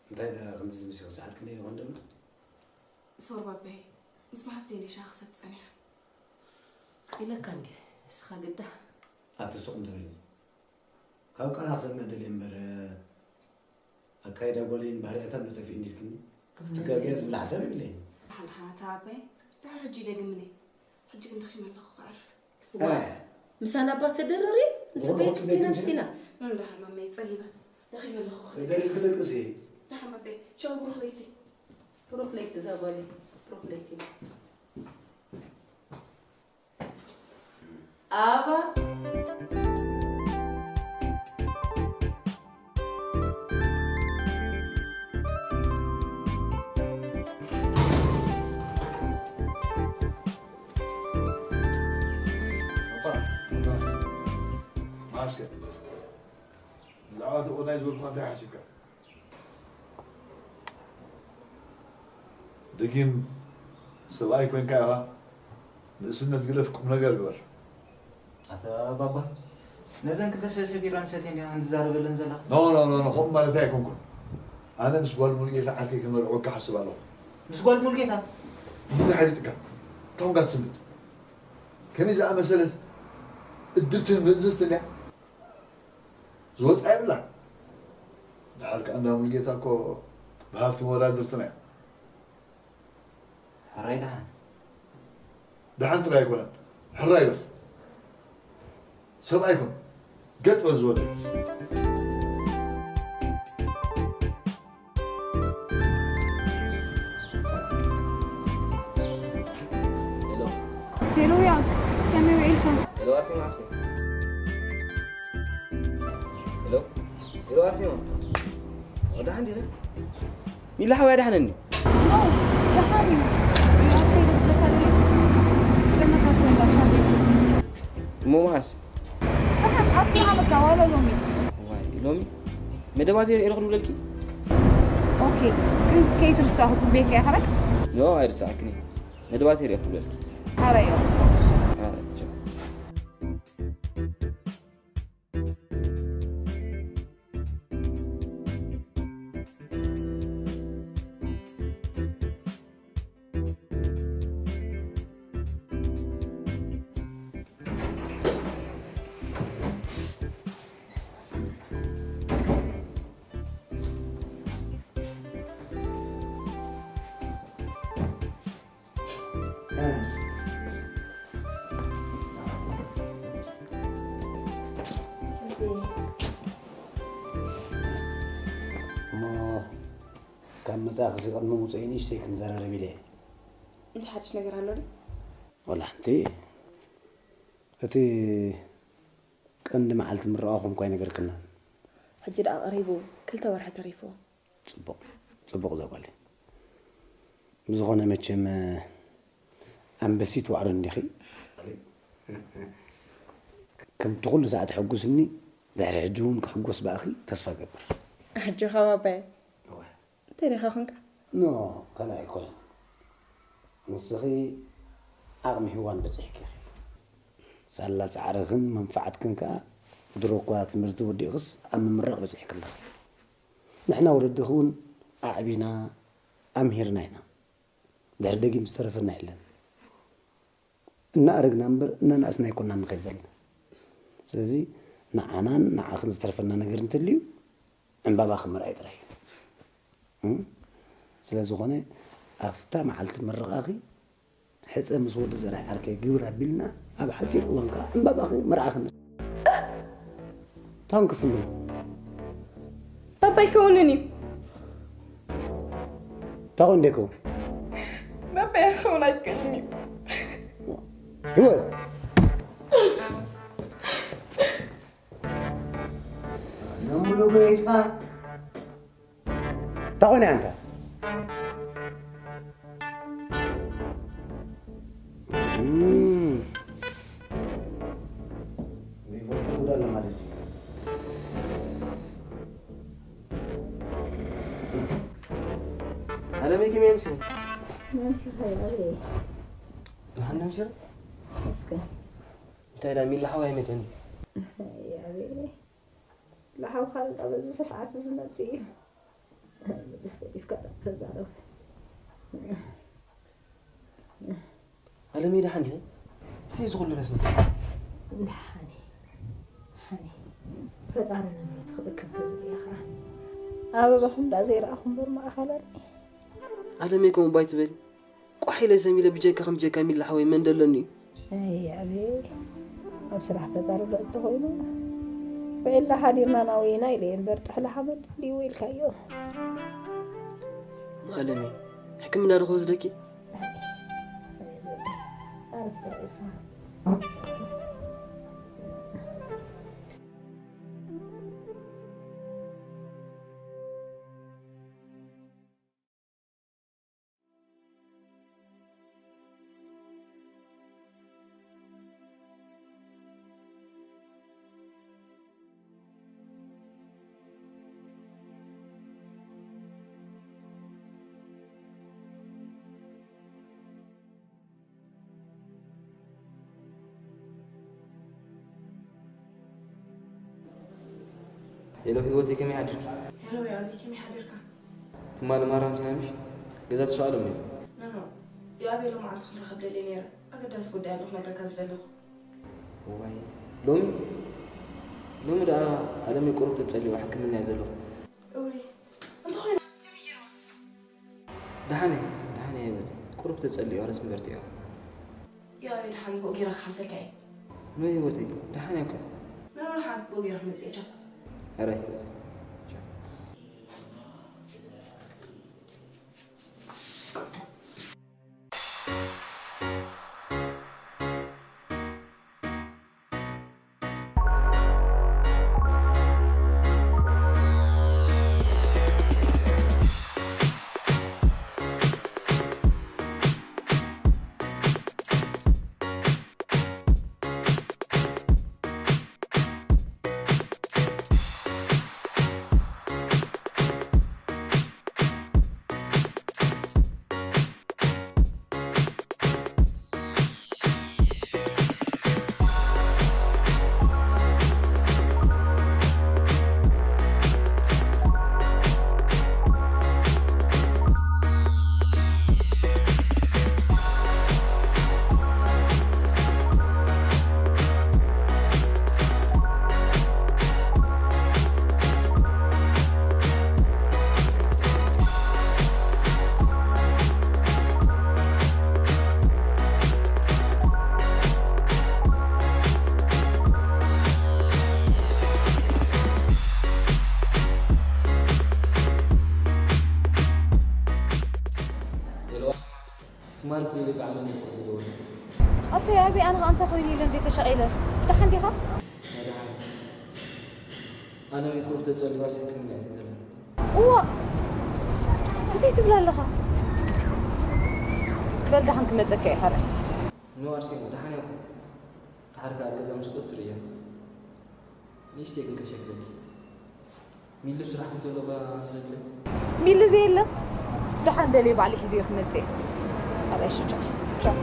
እንታይ ደኣ ክንዲ ዝምስዮ ሰዓት ክንደይ ይኾን ደሎ? ሶር ባባይ፣ ምስ መሓዝተይ እንደ ሻሂ ክሰቲ ጸኒሐ። ኢለካ እንዲ፣ እስኻ ግዳ። ኣቲ ስቕ እንተበሊ። ካብ ቃላ ክሰምዕ ደልየ እምበር፣ ኣካይዳ ጓለይን ባህርያታን ዶ ጠፊእኒ ኢልክኒ? ክትጋገ ዝብል ሓሳብ የብለይን። ደሓን ደሓን ኣታ ኣባይ፣ ድሕሪ ሕጂ ይደግምኒ። ሕጂ ግን ደኺመ ኣለኹ፣ ክዕርፍ። ዋ፣ ኣይ። ምሳና እባ ተደረሪ፣ ንጽበየኪ ወላ ኢና ምሲና። ምን ደሓን ማመይ፣ ጸሊመ። ደኺመ ኣለኹ፣ ተደሪ ክደቅስ። ክደቅስ እየ። ደሓን ኣባይ፣ ቻው፣ ብሩኽ ለይቲ። ብሩኽ ለይቲ እዛ ጓለይ፣ ብሩኽ ለይቲ። ኣባ። ኣባ። ማስከ። ብዛዕባ እቲ ኦናይ ዝበልኩኻ እንታይ ሓሲብካ? ደጊም ሰብኣይ ኮንካ ኢኻ፣ ንእስነት ግደፍ፣ ቁም ነገር ግበር። ኣታ ባባ፣ ነዘን ክልተ ሰለስተ ቢራ ንሰትየን ዲኻ ትዛረበለን ዘለኻ? ኖ፣ ኖ፣ ኖ፣ ኖ፣ ከምኡ ማለተይ ኣይኮንኩን። ኣነ ምስ ጓል ሙሉጌታ ዓርከይ ክመርዕወካ ሓስብ ኣለኹ። ምስ ጓል ሙሉጌታ? እንታይ ሓሊጥካ? እንታይ ኮንካ ትስምት? ከመይ ዝኣመሰለት እድብትን ምእዝዝትን እያ። ዝወጽኣ የብላን። ድሓር ከኣ እንዳ ሙሉጌታ እኮ ብሃብቲ መወዳድርትና እያ። ሕራይ ደሓን። ደሓን ጥራይ ኣይኮነን። ሕራይ በል። ሰብኣይ ኩን። ገጥ በል ዝወደይ። ሄሎ። ሄሎ፣ ያ፣ ከመይ ውዒልካ? ሄሎ፣ ኣርሴማ ሓፍተይ። ሄሎ፣ ሄሎ፣ ኣርሴማ። ደሓን ዲኺ? ሚላ ሓወይ ኣድሓነኒ። ኖ፣ ደሓን እዩ። ኣብ ከይደ ክብለካ ደልየ፣ ገመታት ወንዳ ሻሂ ይሰቲ። እሞ መዓስ? ደሓን፣ ኣብ ስራሕ በቃ፣ ዋላ ሎሚ። ዋይ፣ ሎሚ? መደባት የርእየ ክድውለልኪ? ኦኬ፣ ግን ከይትርስዖ ክጽበየካ እየ፣ ሓራይ? ኖ፣ ኣይርስዓክን እየ። መደባት የርእየ ክድውለልኪ። ሓራይ እዮ። ሓራይ፣ ቻው። እሞ ካብ መጻእክሲ ቅድሚ ምውጸኢ ንእሽተይ ክንዘራረብ ኢለ እየ። እንታይ ሓድሽ ነገር ኣሎ ድዩ? ወላ ሓንቲ። እቲ ቀንዲ መዓልቲ ምርቓኹም እኳ ኣይነገርክናን። ሕጂ ደኣ ቀሪቡ፣ ክልተ ወርሒ ተሪፍዎ። ጽቡቕ፣ ጽቡቕ እዛ ጓለይ። ብዝኾነ መቸም ኣንበሲት ዋዕሮ እንዲኺ። ከምቲ ኩሉ ሰዓት ተሐጉስኒ፣ ድሕሪ ሕጂ እውን ክሕጎስ ብኣኺ ተስፋ እገብር። ኣጆኻ ባባየ። እወ። እንታይ ዲኻ ኾንካ? ኖ፣ ካልእ ኣይኮነን። ንስኺ ዓቕሚ ሂዋን በጺሕኪ ኢኺ። ሳላ ጻዕርኽን መንፋዓትክን ከኣ ድሮ እኳ ትምህርቲ ወዲእኽስ ኣብ ምምራቕ በጺሕኪ ኣለኺ። ንሕና ወለድኺ እውን ኣዕቢና ኣምሂርና ኢና። ድሕሪ ደጊም ዝተረፈና የለን። እናኣረግና እምበር እናነኣስና ኣይኮናን ንኸይድ ዘለና። ስለዚ ንዓናን ንዓኽን ዝተረፈና ነገር እንተልዩ ዕምባባኺ ምርኣይ ጥራይ እዩ። እም? ስለ ዝኾነ ኣብታ መዓልቲ ምርቓኺ ሕፀ ምስ ወዲ ዘርኣይ ዓርከይ ግብር ኣቢልና ኣብ ሓፂር እዋን ከዓ ዕምባባኺ ምርዓኺ ንርኢ። ታንክስ እምበይ። ባባ ኣይከውንን እዩ። ታኾ እንደ ከውን ባባ ኣይከውን ኣይክእልን እዩ። ህይወት ነሙሉ ጎይታ ታኾነ ኣንተ ማለት እዩ። ኣለመይ ከመይ ኣምሲ? መምሲኻ ይቐርብ ደሓን ነምስር? እስከ እንታይ ዳ ሚላ ሓዋይ መተኒ? ያቤ ለሓውካ እንዳ በዚ ሰዓት ዝመጽእ እዩ። ብስ ገዲፍካ ተዛረብ። ኣለመይ ደሓን ድየ? እንታይ እዩ ዝኹሉ ረስኒ? ደሓኒ ሓኒ ፈጣሪ ንብረት ክእክብ ተዝብል ኢኻ። ኣበባኹም ዳ ዘይረኣኹ እምበር ማእኻል ኣለኒ። ኣለመይ ከምኡ ባይ ትበሊ? ቋሕ ኢለ ሰሚለ ብጀካ ከም ጀካ ሚላ ሓወይ መን ደለኒ እዩ? ኣይ ኣቤ ኣብ ስራሕ ፈጣሪ ዶ እንተኾይኑ ውዒልና ሓዲርና ናወይና ኢለ እየ እምበር ጥሕሎ ሓመድ ድልዎ ኢልካዮ። ኣለመይ ሕክምና ዶ ክወስደኪ? ኣረፍ ተርእሳ ሄሎ ህይወተይ ከመይ ሓዲርኪ? ሄሎ ያቢ ከመይ ሓዲርካ? ትማሊ ማራ ምስናምሽ ገዛ ተሻሎም ነይሩ። ኖ ኖ ያቢ ሎማዓንቲ ክንራኸብ ደልየ ነይረ። ኣገዳሲ ጉዳይ ኣሎ ክነግረካ ዝደለኹ። እዋይ ሎሚ ሎሚ ደኣ ኣለመይ ቁሩብ ተጸሊዋ ሕክምና እየ ዘለኹ። እውይ እንተኾይኑ ከመይ ገይርዋ? ደሓን እየ ደሓን እየ ህይወተይ ቁሩብ ተጸሊዋ ረስኒ በርቲዕዋ። ያቢ ደሓን ብኡ ገይረ ክሓልፈካ እየ። ኖ ህይወተይ ደሓን እየ እኮ። ኖ ኖ ደሓን ብኡ ገይረ ክመጽእ እየ ቻው። ኧረ ህይወተይ ትማሊ ስለ ዘይጠዓመኒ እኮ ዝደወልኩ። ኣቶ ያቢ ኣነ ከኣ እንታይ ኮይኑ ኢለ እንዴ ተሸቒለ። ደሓን ዲኻ? ናይ ደሓን። ኣነ ምቁር ተጸሊዋ ሕክምና እየ ዘለኹ። እዋ እንታይ ትብል ኣለኻ? በል ደሓን ክመጸካ እየ ሓረ። ኖ ኣርሴማ ደሓን እያ እኮ። ድሓር ከኣ ኣብ ገዛ ምስ ወጸት ትርእያ። ንእሽተይ ግን ከሸግረኪ። ሚሊ ስራሕ ክትብሎ እባ ስለ ድለ። ሚሊ ዘየለ ደሓን ደልየ ባዕሊ ሒዝዮ ክመጽእ እየ። ኣበይ ሽቶ። ቻው።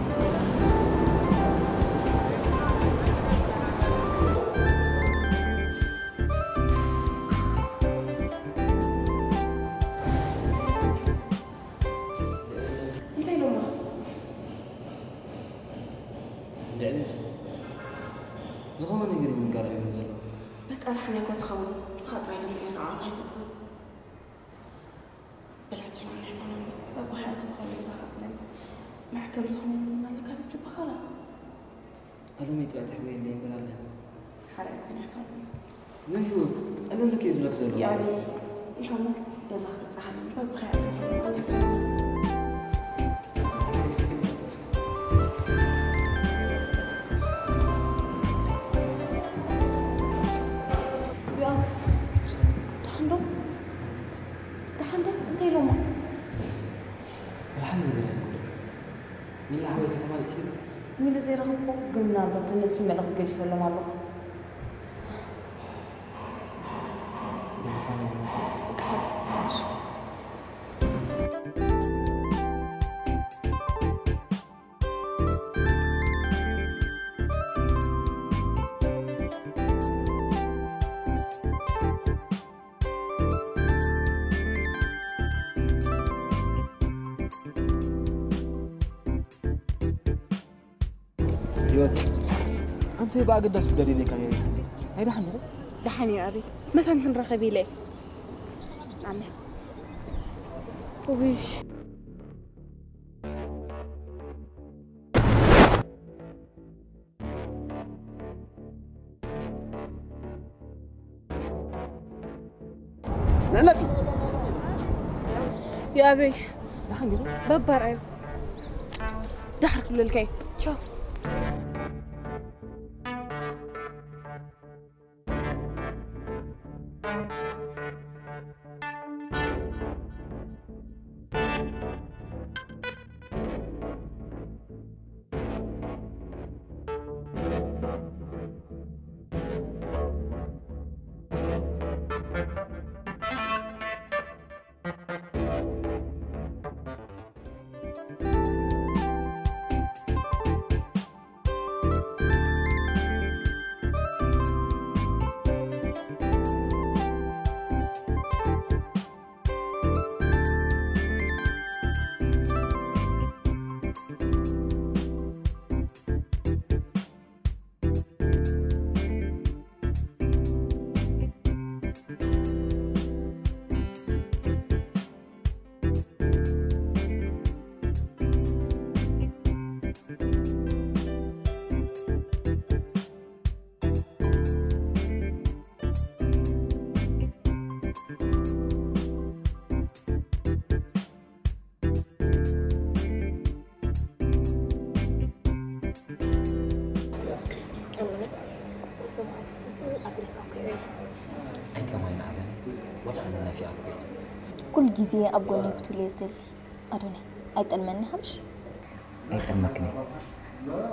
እንታይ ኢሎማ? እንድዕነት ዝኾነ ነገር እዩ ምንጋር ኣይብልን ዘሎ። ቃል ሓንያ እኮ ትኸውን፣ ንስኻ ጥራይ ድምፂ ንዓኣ ከይተፅንዕ። በላኪ፣ ናይ ፋኖ በባህያት ዝኾነ ገዛ ከፍለን መሕከም ዝኾነ ኣለካ ብጅባኻላ። ኣለመይ ጥራይ ትሕወየለይ እምበር ኣለኒ። ሓራይ እኮ ናይ ፋኖ። ናይ ህይወት፣ ኣለኒ ከ ዝብለክ ዘለኹ። ያበይ፣ ኢልካሞ ገዛ ክትበፅሓኒ በባህያት ዝኾነ ናይ ፋኖ። ያው፣ ደሓን ዶ? ደሓን ዶ? እንታይ ኢሎማ? ደሓን ነገር ኣይኮነን። ሚላ ሓወይ ከተማ ልኪ? ሚሉ ዘይረኸብኩ፣ ግን ምናልባት ተነፂ መልእኽቲ ገዲፈሎም ኣለኹ። ህይወት፣ ኣንተ ብኣገዳሲ ጉዳይ ደልየካ ነይረ። ኣይደሓን ዶ? ደሓን እዩ ኣቤት። መታን ክንራኸብ ኢለ እየ። ኣሜን። ውይ። ንዕለቲ። ይኣበይ። ደሓን ዲኹም? በባር ኣዩ። ዳሕር ክብለልካ እዩ። ቻው። ኣይከማይን ዓለም፣ ወላ ኣነ ናፊቓ እኮ እየ። ኩሉ ግዜ ኣብ ጎነይ ክትህሉ እየ ዝደሊ። ኣዶናይ፣ ኣይጠልመኒ ሓምሽ? ኣይጠልመክን እየ።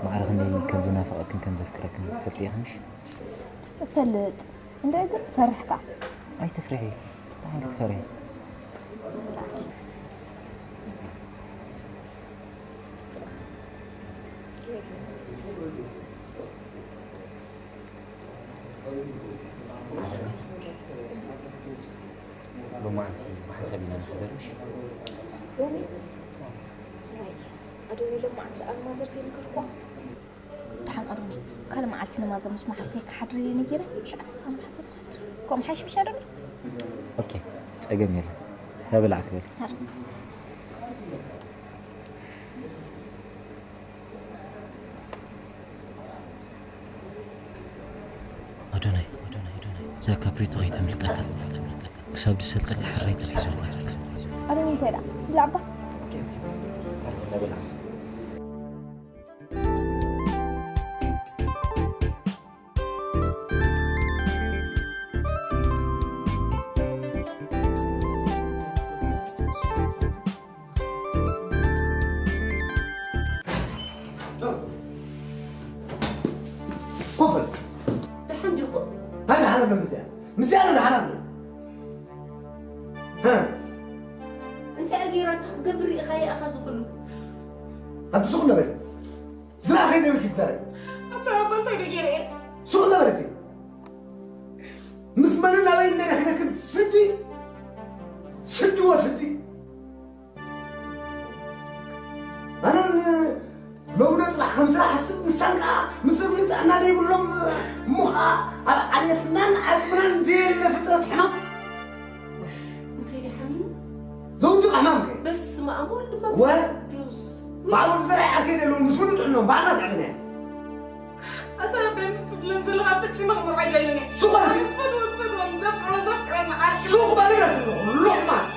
ማዕረ ክንደይ ከም ዝናፍቐክን ከም ዘፍቅረክን ትፈልጢ ኢኺ ሓምሽ? እፈልጥ። እንድዒ ግን ፈርሕካ። ኣይትፍርሒ። እንታይ ክትፈርሒ? ሎማዓንቲ ብሓንሳብ ኢና ንሕደር፣ እሺ? ሎሚ? ዋይ፣ ኣዶኒ ሎማዓንቲ ደኣ ማዘር ዘይምከርኳ። ደሓን ኣዶኒ፣ ካልእ መዓልቲ ንማዘር ምስ መሓዝተይ ክሓድር እየ ነጊረ፣ ሽዓ ንስኻ መሓዘር ሓድር። ከምኡ ሓይሽ ምሽ ኣዶኒ? ኦኬ፣ ጸገም የለን። ተብላዕ ክብል። ኣረ። ኣዶናይ፣ ኣዶናይ፣ ኣዶናይ፣ እዛ ካፕሪቶ ከይተምልጠካ። ክሳብ ዝሰልጠካ ሕራይ ተታሒዞ ይቆጸካ። ኣረ እንታይ ደኣ? ብላዕባ። ኮፈል። ደሓን ዲኹም? እንታይ ደሓን ኣሎ ምስዚኣ? ምስዚኣ ዶ ደሓን ኣሎ? እ? እንታይ ገይራቶ ክትገብር ኢኻ ኢኻ ዝኽሉ? ኣንቲ ሱቕ ነበሪ። ዝረኣኸ ዘይብልኪ ትዛረቢ። ኣታ ኣባ እንታይ ዶ ገይረ እየ? ሱቕ ነበረቲ። ምስ መንን ኣበይን ነረኺበክን ስዲ? ስዲ ወስዲ። ኣነ ን-፣ ሎሚ ዶ ጽባሕ ከም ስራሕ ሓስብ ንሳ ከኣ ምስ እግሪ ጥዕና ዘይብሎም፣ እሞ ኸኣ ኣብ ዓሌትናን ዓጽምናን ዘየለ ፍጥረት ሕማም። እንታይ ድዩ ሓሚሙ? ዘውድቕ ሕማም ከ? በስመ ኣብ ወልድ መንፈስ ወ- ቅዱስ። ባዕሉ ብዘርኣይ ዓርከይ ዘለዉ ምስ ሙሉእ ጥዕኖም ባዕልና ዘዕብና። ኣታ ኣቦይ ምስ ትብለን ዘለኻ ፈጺመ ክምርዖ ኣይደልን እየ። ሱቕ በል። ኣነ ዝፈትዎ ዝፈትወን ዘፍቅሮ ዘፍቅረኒ ዓርኪ። ሱቕ በል ኢለኪ ኣለኹ፣ ሎቕማጽ።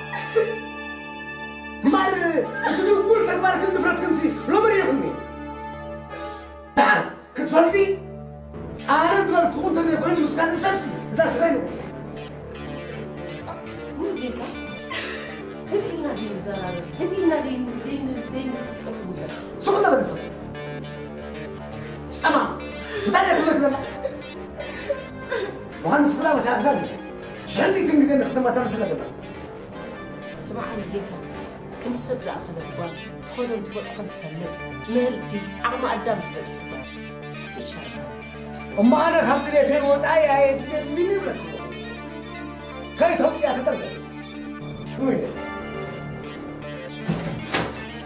እምበኣር እቲ ድጉል ተግባርክን ድፍረትክንሲ ሎሚ ርኢኹኒ። ደሓን ክትፈልጢ፣ ኣነ ዝበልኩኹ እንተዘይኮይኑ ምስ ካልእ ሰብሲ እዛ ስረይ ንቑ። ሙሉጌታ፣ ህድእ ኢልና ደይ ንዘራረብ፣ ህድእ ኢልና ደይ-፣ ደይ-፣ ደይ-፣ ደይ ንፍጠር ጉዳይ። ስቕ እናበለ ሰብ። ጸማም፣ እንታይ ደይ ትብለክ ዘላ? ምዃን ንስኽላ ወሲኣትካ እንዲ። ሽሕን ሚእትን ግዜ ንክትመሳሰል ስለ ዘለኻ። ስማዕ ሙሉጌታ፣ ክንዲ ሰብ ዝኣኸለት ጓል ትኸዶን ትበጽሖን ትፈልጥ፣ ምህርቲ፣ ዓቕሚ ኣዳም ዝበጽሐት እያ። ይሻልካ። እሞ ኣነ ካብ ድሌተይ ወጻኢ ኣየድልየንን ይብለኪ ኣለኹ። ከይተውጽያ ተጠንቀቂ። ውይ።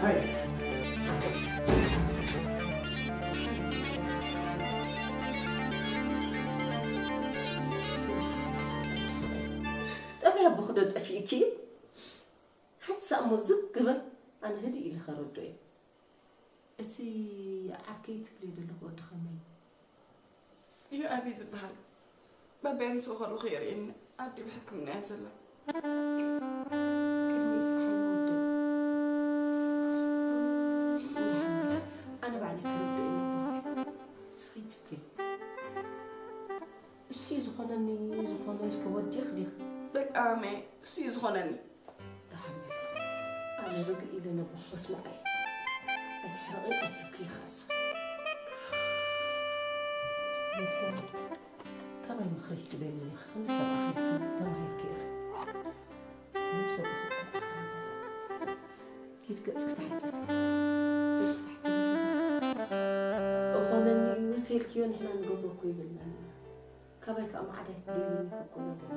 ኣይ። ጠባይ ኣቦኺ ዶ ጠፊእኪ እዩ? ሓንሳእ እሞ ዝግ በል፣ ኣነ ህድእ ኢለ ከረድኦ እየ። እቲ ዓርከይ ትብልዮ ዘለኺ ወዲ ከመይ? ዮኣብ እዩ ዝበሃል። ባባይ ምስኡ ከለኹ የርእየኒ። ኣዲኡ ሕክምና እያ ዘላ። ቅድሚ ዝተሓልወ ወደይ። እንዳ ሓመድ፣ ኣነ ባዕለይ ከረድኦ እየ ነቦኺ። ንስኺ ትብክይ። እሱ እዩ ዝኾነኒ፣ ዝኾነ ኢልኪ ወዲኺ ዲኺ? በቃ ማሜ፣ እሱ እዩ ዝኾነኒ። ደሓን በሊ። ኣነ ርግእ ኢለ ነቦኺ ክስምዖ እየ። ኣይትሕረቒ፣ ኣይትብክዪ ኸኣ እስኺ። ካባይ ምኽሪ ትደልዪ ኢኺ? ክንዲ ሰብ ኣኺልኪ ተማሂርኪ ኢኺ። ነብሰ ብኽብሪ ኪድ ገጽኪ ታሕቲ። ገጽኪ ታሕቲ ይመስለኒ። እኾነኒ እዩ ተልክዮ ንሕና ንገብሮ እኮ ይብልናኒ። ካባይ ከኣ ማዕዳይ ትደልይኒ እኮ ዘበለ።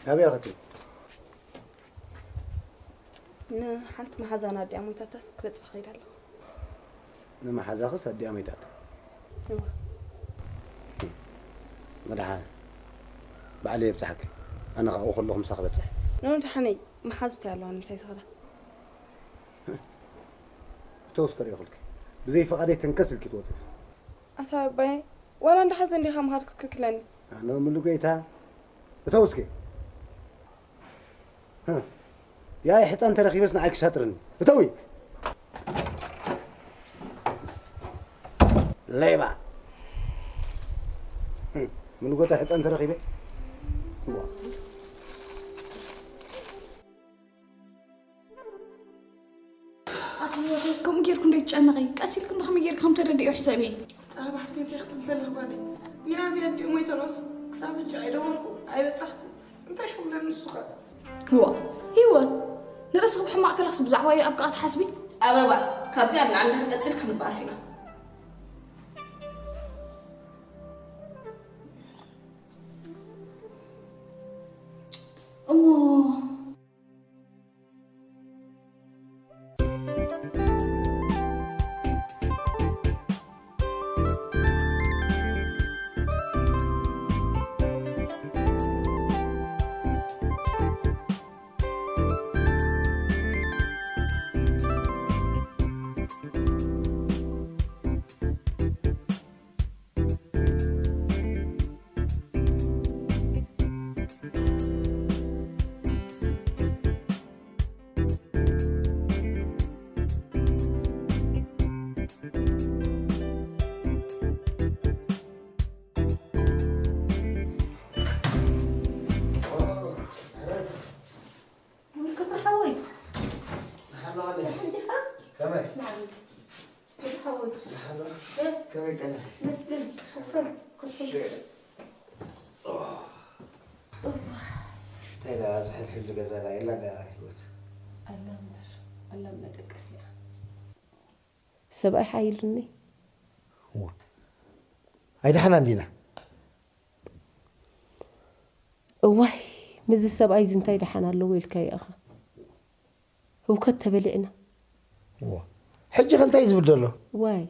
ናበይ ኸትዩ? ንሓንቲ መሓዛና ኣዲኣ ሞይታታስ ክበጽሕ ኸይድ ኣለኹ። ንመሓዛኽስ ኣዲኣ ሞይታታ? እወ። መድሓ፣ ባዕለይ የብጽሓኪ። ኣነ ኸኣ ኣብኡ ከለኹ ምሳኺ በጽሕ። ንመድሓነይ መሓዙት እያ ኣለዋ ንምሳይ ዝኸዳ። እተውስ ከርእኹልኪ። ብዘይ ፍቓደይ ተንከስ ኢልኪ ትወጺ። ኣታ ኣባይ፣ ዋላ እንዳሓዘ እንዲኻ ምኻድ ክትክልክለኒ? ኣነ ምሉ ጌታ። እተውስኪ። ያይ ሕፃን ተረኺበስ ንዓይ ክሳጥርኒ። እተዊ። ሌባ። ምንጎታ ሕፃን ተረኺበ። ኣቲ ከምኡ ጌርኩ እንደ ትጨነቂ ቀስ ኢልኩ እንደ ከመይ ጌርኩ ከም ተረዲኦ ሕሰቢ። ጸባ ሓፍቲ እንታይ ክትብል ዘለኽ ጓለይ? ንያብ ኣዲኡ ሞይተኖስ ክሳብ ሕጂ ኣይደወልኩ ኣይበጻሕኩ። እንታይ ክብለኒ ንሱ ኸ? ዋ፣ ህይወት፣ ንርእስኺ ብሕማቕ ከለኽስ ብዛዕባዩ ኣብ ከኣ ትሓስቢ? ኣበባ፣ ካብዚኣ ንላዕሊ እንድሕር ቀጺልኪ ክንበኣስ ኢና። እሞ፣ ክብሪ ሓወይ። ደሓን ኣለኻ? ደሓን ዲኻ? ከመይ? መዓዝ? ክብሪ ሓወይ። ደሓን ዶ? እ? ከመይ ቀኒኺ? መስገን፣ ሱፈር፣ ኩልኩም ሸ- እንታይ ደኣ፣ እዚ ሕልሕል ገዛ ደኣ የላ ደኣ ህይወት? ኣላ እምበር፣ ኣላ መደቀሲኣ። ሰብኣይ ሓይልኒ። እዋ። ኣይደሓናን ዲና? እዋይ፣ ምስዚ ሰብኣይ እዚ እንታይ ደሓን ኣለዎ ኢልካዮ ኢኻ? ህውከት ተበሊዕና። እዋ። ሕጂ ከ እንታይ ዝብል ዘሎ? ዋይ፣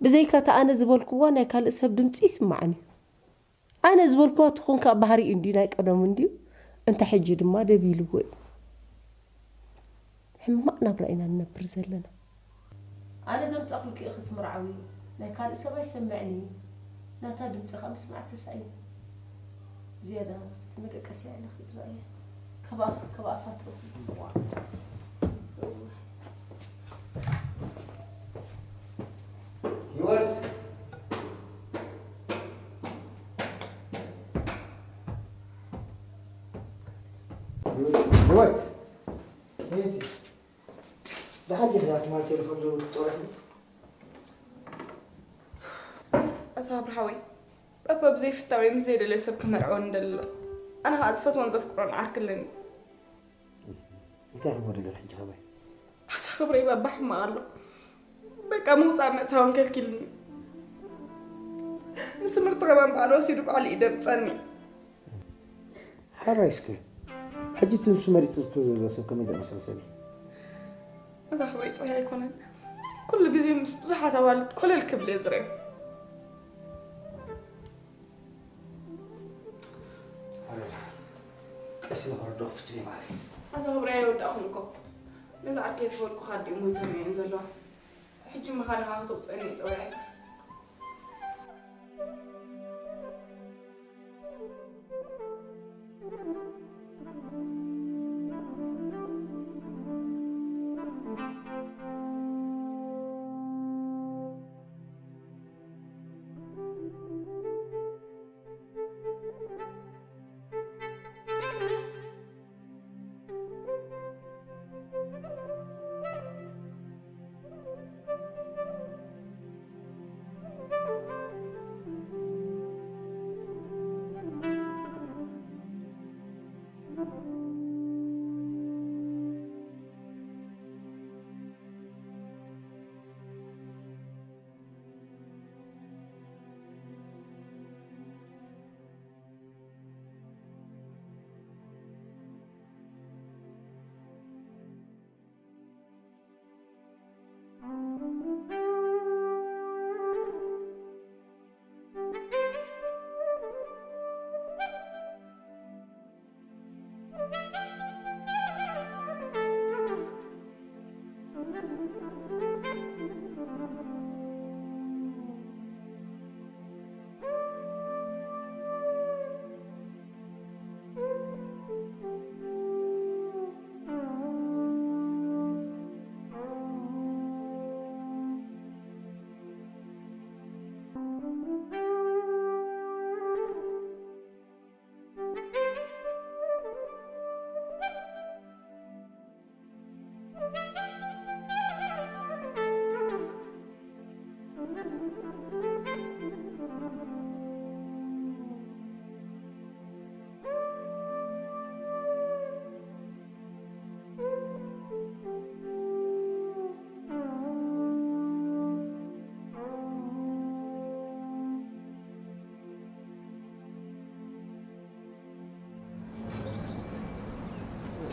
ብዘይካ እቲ ኣነ ዝበልክዋ ናይ ካልእ ሰብ ድምጺ ይስማዓኒ እዩ። ኣነ ዝበልክዋ ትኹን ከኣ ባህሪኡ እንድዩ ናይ ቀደሙ እንድዩ፣ እንተ ሕጂ ድማ ደቢልዎ እዩ። ሕማቕ ናብራ ኢና ንነብር ዘለና። ኣነ ዘምጻእኩልኪ ኢኺ ትምርዓዊ፣ ናይ ካልእ ሰብ ኣይሰምዕን እዩ። ናታ ድምጺ ከኣ ምስማዕ ተሳኢኑ። ብዝያዳ እቲ መደቀሲ ኣለኺ ዝረኣየ። ከባ-፣ ከባ ኣፋትኹ። ህይወት! ህይወት! ደሓን ዲኺ? ናትማን ቴሌፎን ደዊሉ ክጸውዐኒ? ኣታ ኣብርሃ ወይ፣ ፓፓ ብዘይፍታወይ ምስ ዘይደለዮ ሰብ ክመርዐወኒ ደሊ ኣሎ። ኣነ ኸኣ ዝፈትዎን ዘፍቅሮን ዓርኪ ኣለኒ። እንታይ ክሞ ደለኺ ሕጂ ኸማይ? ኣታ ክብረይ ባባ ሕማቕ ኣሎ። በቃ ምውጻእ ምእታውን ከልኪልኒ። ንትምህርቲ ከማን ባዕሉ ወሲዱ ባዕሉ እዩ ደምጸኒ። ሓራይ እስከ፣ ሕጂ እቲ ንሱ መሪጹ ዝብሎ ዘሎ ሰብ ከመይ ዝኣመሰለ ሰብ እዩ? እዛ ክብረይ ጥራይ ኣይኮነን፣ ኩሉ ግዜ ምስ ብዙሓት ኣዋልድ ኮለል ክብል እየ ዝርእዮ። ኣረ፣ ቀስ ኢለ ክረድኦ ክፍትን እየ ማለይ። ኣታ ክብረይ ኣይወዳእኹን እኮ። ነዚ ዓርከይ ዝበልኩኻ ኣዲኡ ሞይተን እየን ዘለዋ። ሕጂ እሞ ካድኻ ከተውፅአኒ እየ ፀዊዐካ።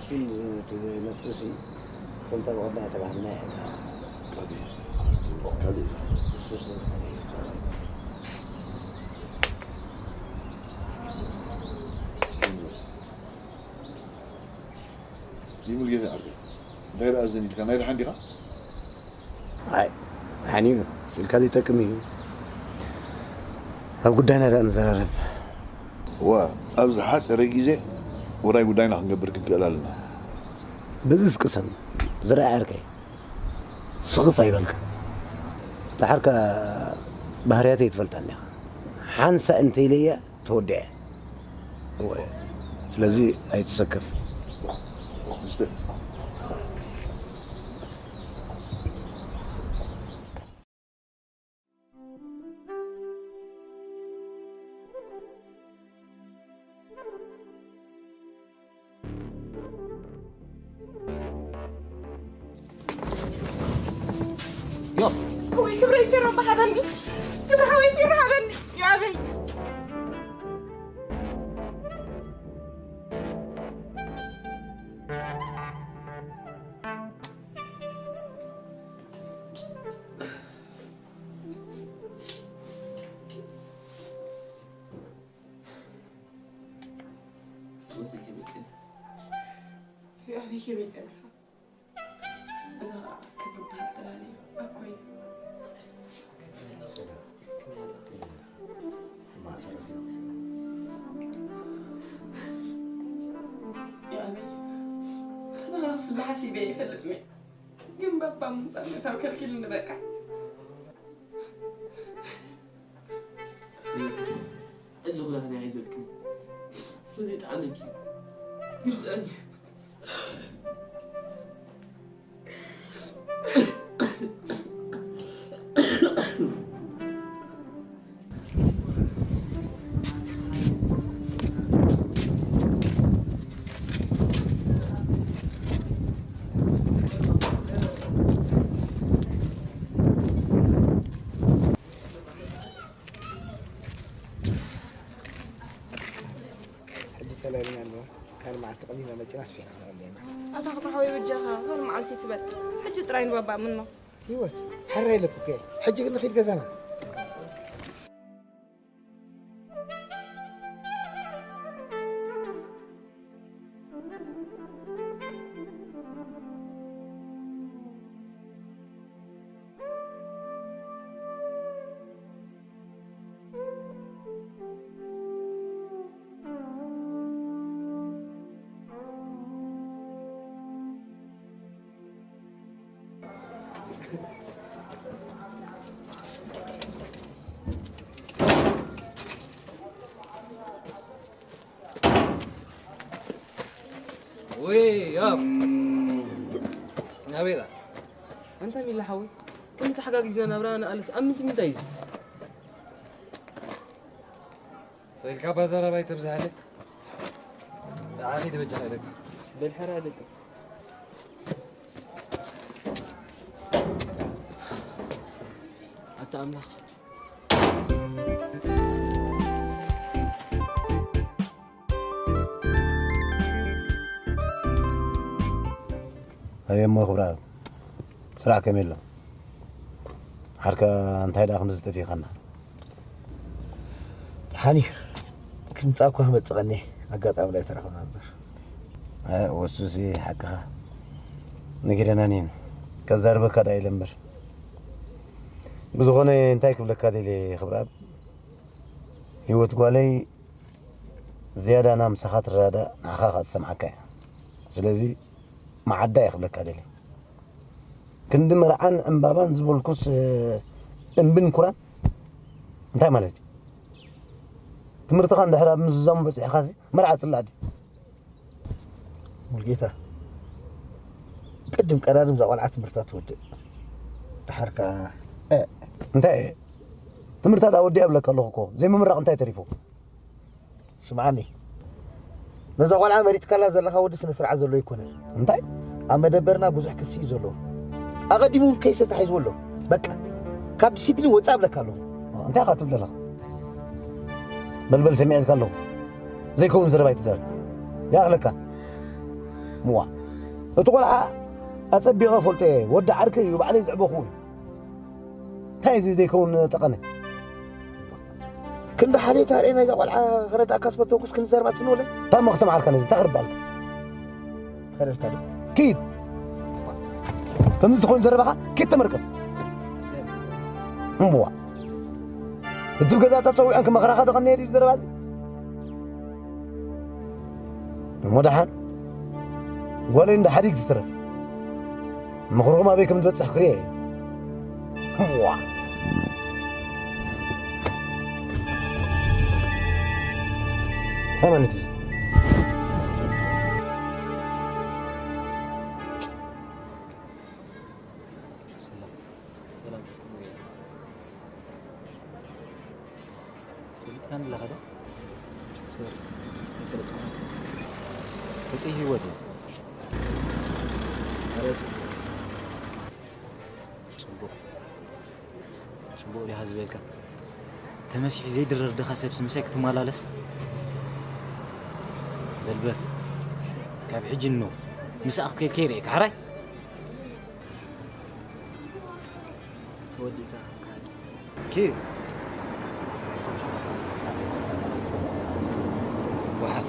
ፊልም እቲ ነጥብሲ ከምታ ብቐዳይ ተባህልና እያ እታ ካልእ እዩ። እሱ ስለ ዝኾነ እዩ እታ ይሙልጌታ ዓርከይ፣ እንታይ ደኣ ዘኒትካ? ናይ ደሓን ዲኻ? ኣይ፣ ደሓን እዩ። ስኢልካ ዘይጠቅም እዩ። ኣብ ጉዳይና ደኣ ንዘራረብ። እዋ፣ ኣብ ዝሓጸረ ግዜ ውራይ ጉዳይና ክንገብር ክንክእል ኣለና። በዚ ዝቅሰን ዝረኣይ ዓርከይ፣ ስኽፍ ኣይበልካ። ደሓርካ ባህርያተይ ትፈልጣኒ ኢኻ። ሓንሳእ እንተኢለያ ተወዲዐ። እወ፣ ስለዚ ኣይትሰከፍ። እስተ ዮ። ወይ ክብረይ ቢሮ ምሃበኒ። ክብረ ሓወይ ቢሮ ሃበኒ። ዮ ኣበይ። ወዘይ ከመይ ቀን። ዮ ኣበይ ከመይ ቀን። እዚ ኸኣ ክብሪ በሃል ተላለዩ። ኣኮይ። ሰላም። ከመይ ኣለኻ? ማዕተረፍ። ዮ ኣበይ። ኣነ ክፍሊ ሓሲበ ኣይፈልጥን እየ። ግን ባባ ምውጻእ ምእታው ከልኪልኒ በቃ። ሕጂ ኩላትና ይዘልክኒ። ስለዚ ይጥዓመኪ። ይርድኣኒ። ሕጂ ተላሊና ኣለዋ። ካልእ መዓልቲ ቀሊልና መጺና ኣስፊሕና ክንዕለና። ኣታ ክብሪ ሓወይ በጃኻ ካልእ መዓልቲ ትበል። ሕጂ ጥራይ ንባባ ምኖ። ህይወት፣ ሕራይ ኢለኩ እኮ። ሕጂ ግን ንኺድ ገዛና። ወይ፣ ያብ። ናበይ ኢላ? ኣንታ ሚላ ሓወይ፣ ከምቲ ተሓጋጊዝና ናብራና ንኣልስ፣ ኣብ ምንታይ እዩ? ሰኢልካ ባዛራብ ኣይተብዝሓለይ። ንዓኺ ተበጃኻ ኢለካ። በል ሕራ ኣለቅስ። ኣታ ኣምላኽ። ኣየ እሞ ክብራ፣ ስራሕ ከመይ ኣሎ? ሓርካ እንታይ ደኣ ክንዲ ዝጠፊኻና? ደሓን እዩ። ክምጻእ እኳ ክመጽእ ቀንየ፣ ኣጋጣሚ ላይ ተረኽብና እምበር። ኣይ፣ ወሱሲ ሓቅኻ። ነጊረናኒ እየን። ከዛርበካ ደኣ ኢለ እምበር። ብዝኾነ እንታይ ክብለካ ደልየ ክብራ፣ ህይወት ጓለይ ዝያዳ ናብ ምሳኻ ትረዳዳእ፣ ንዓኻ ከኣ ትሰምዓካ እያ። ስለዚ መዓዳ እየ ክብለካ ደልየ። ክንዲ መርዓን ዕምባባን ዝበልኩስ፣ እ፣ እምብን ኩራን እንታይ ማለት እዩ? ትምህርትኻ እንድሕር ኣብ ምዝዛሙ በጺሕኻሲ መርዓ ጽላእ ድዩ? ሙልጌታ፣ ቅድም ቀዳድም እዛ ቆልዓ ትምህርታ ትወድእ። ድሓር ከኣ፣ እ፣ እንታይ እየ? ትምህርታ ደኣ ወዲኣ እብለካ ኣለኹ እኮ። ዘይምምራቕ እንታይ ተሪፉ? ስምዓኒ፣ ነዛ ቆልዓ መሪጽካላ ዘለኻ ወዲ ስነ ስርዓት ዘለዎ ኣይኮነን። እንታይ? ኣብ መደበርና ብዙሕ ክሲ እዩ ዘለዎ። ኣቐዲሙ እውን ከይሰ ተታሒዝዎ ኣሎ። በቃ፣ ካብ ዲሲፕሊን ወጻእ እብለካ ኣለኹ። እንታይ ኢኻ ትብል ዘለኻ? በልበል፣ ሰሚዐትካ ኣለኹ። ዘይከውን ዘረባ ኣይትዛረብ። ይኣኽለካ። እዋ፣ እቲ ቆልዓ ኣጸቢቐ ፈልጦ እየ። ወዲ ዓርከይ እዩ፣ ባዕለይ ዘዕበኹ እዩ። እንታይ እዚ ዘይከውን ጠቐነ? ክንዲ ሓልዮት ኣርእየና፣ እዛ ቆልዓ ክረድኣካ ዝፈተውኩስ ክንዘርባ ትፍንወለይ? እንታይ እሞ ክሰምዓልካ ነዚ? እንታይ ክርዳልካ? ከደልካ ዶ? ኪድ! ከምዚ ዝኾን ዘረባኻ ኪድ ተመርቀፍ። እምብዋ። እቲ ገዛ ተጸዊዐን ክመኽራኻ ተቐንየ ድዩ ዘረባ እዚ? እሞ ደሓን፣ ጓለይ እንዳ ሓዲግ ትትረፍ። ምኽርኹም ኣበይ ከም ዝበጽሕ ክሪኦ እየ። እዋ። እንታይ ማለት እዩ? ሰላም። ሰላም። ፈሊጥካኒ ኣለኻ ዶ? ሰር፣ ኣይፈለጥኩን። ውፅኢ ህይወት እየ። ኣረ፣ ፅቡቕ። ፅቡቕ። ፅቡቕ ዲኻ ዝበልካ? ተመሲሑ ዘይድረር ድኻ ሰብሲ ምሳይ ክትመላለስ? በል በል። ካብ ሕጂ እኖ ምሳኣ ክትከይድ ከይርእየካ፣ ሕራይ? ተወዲእካ ከሓዲ። ኪድ። ጓሓፍ።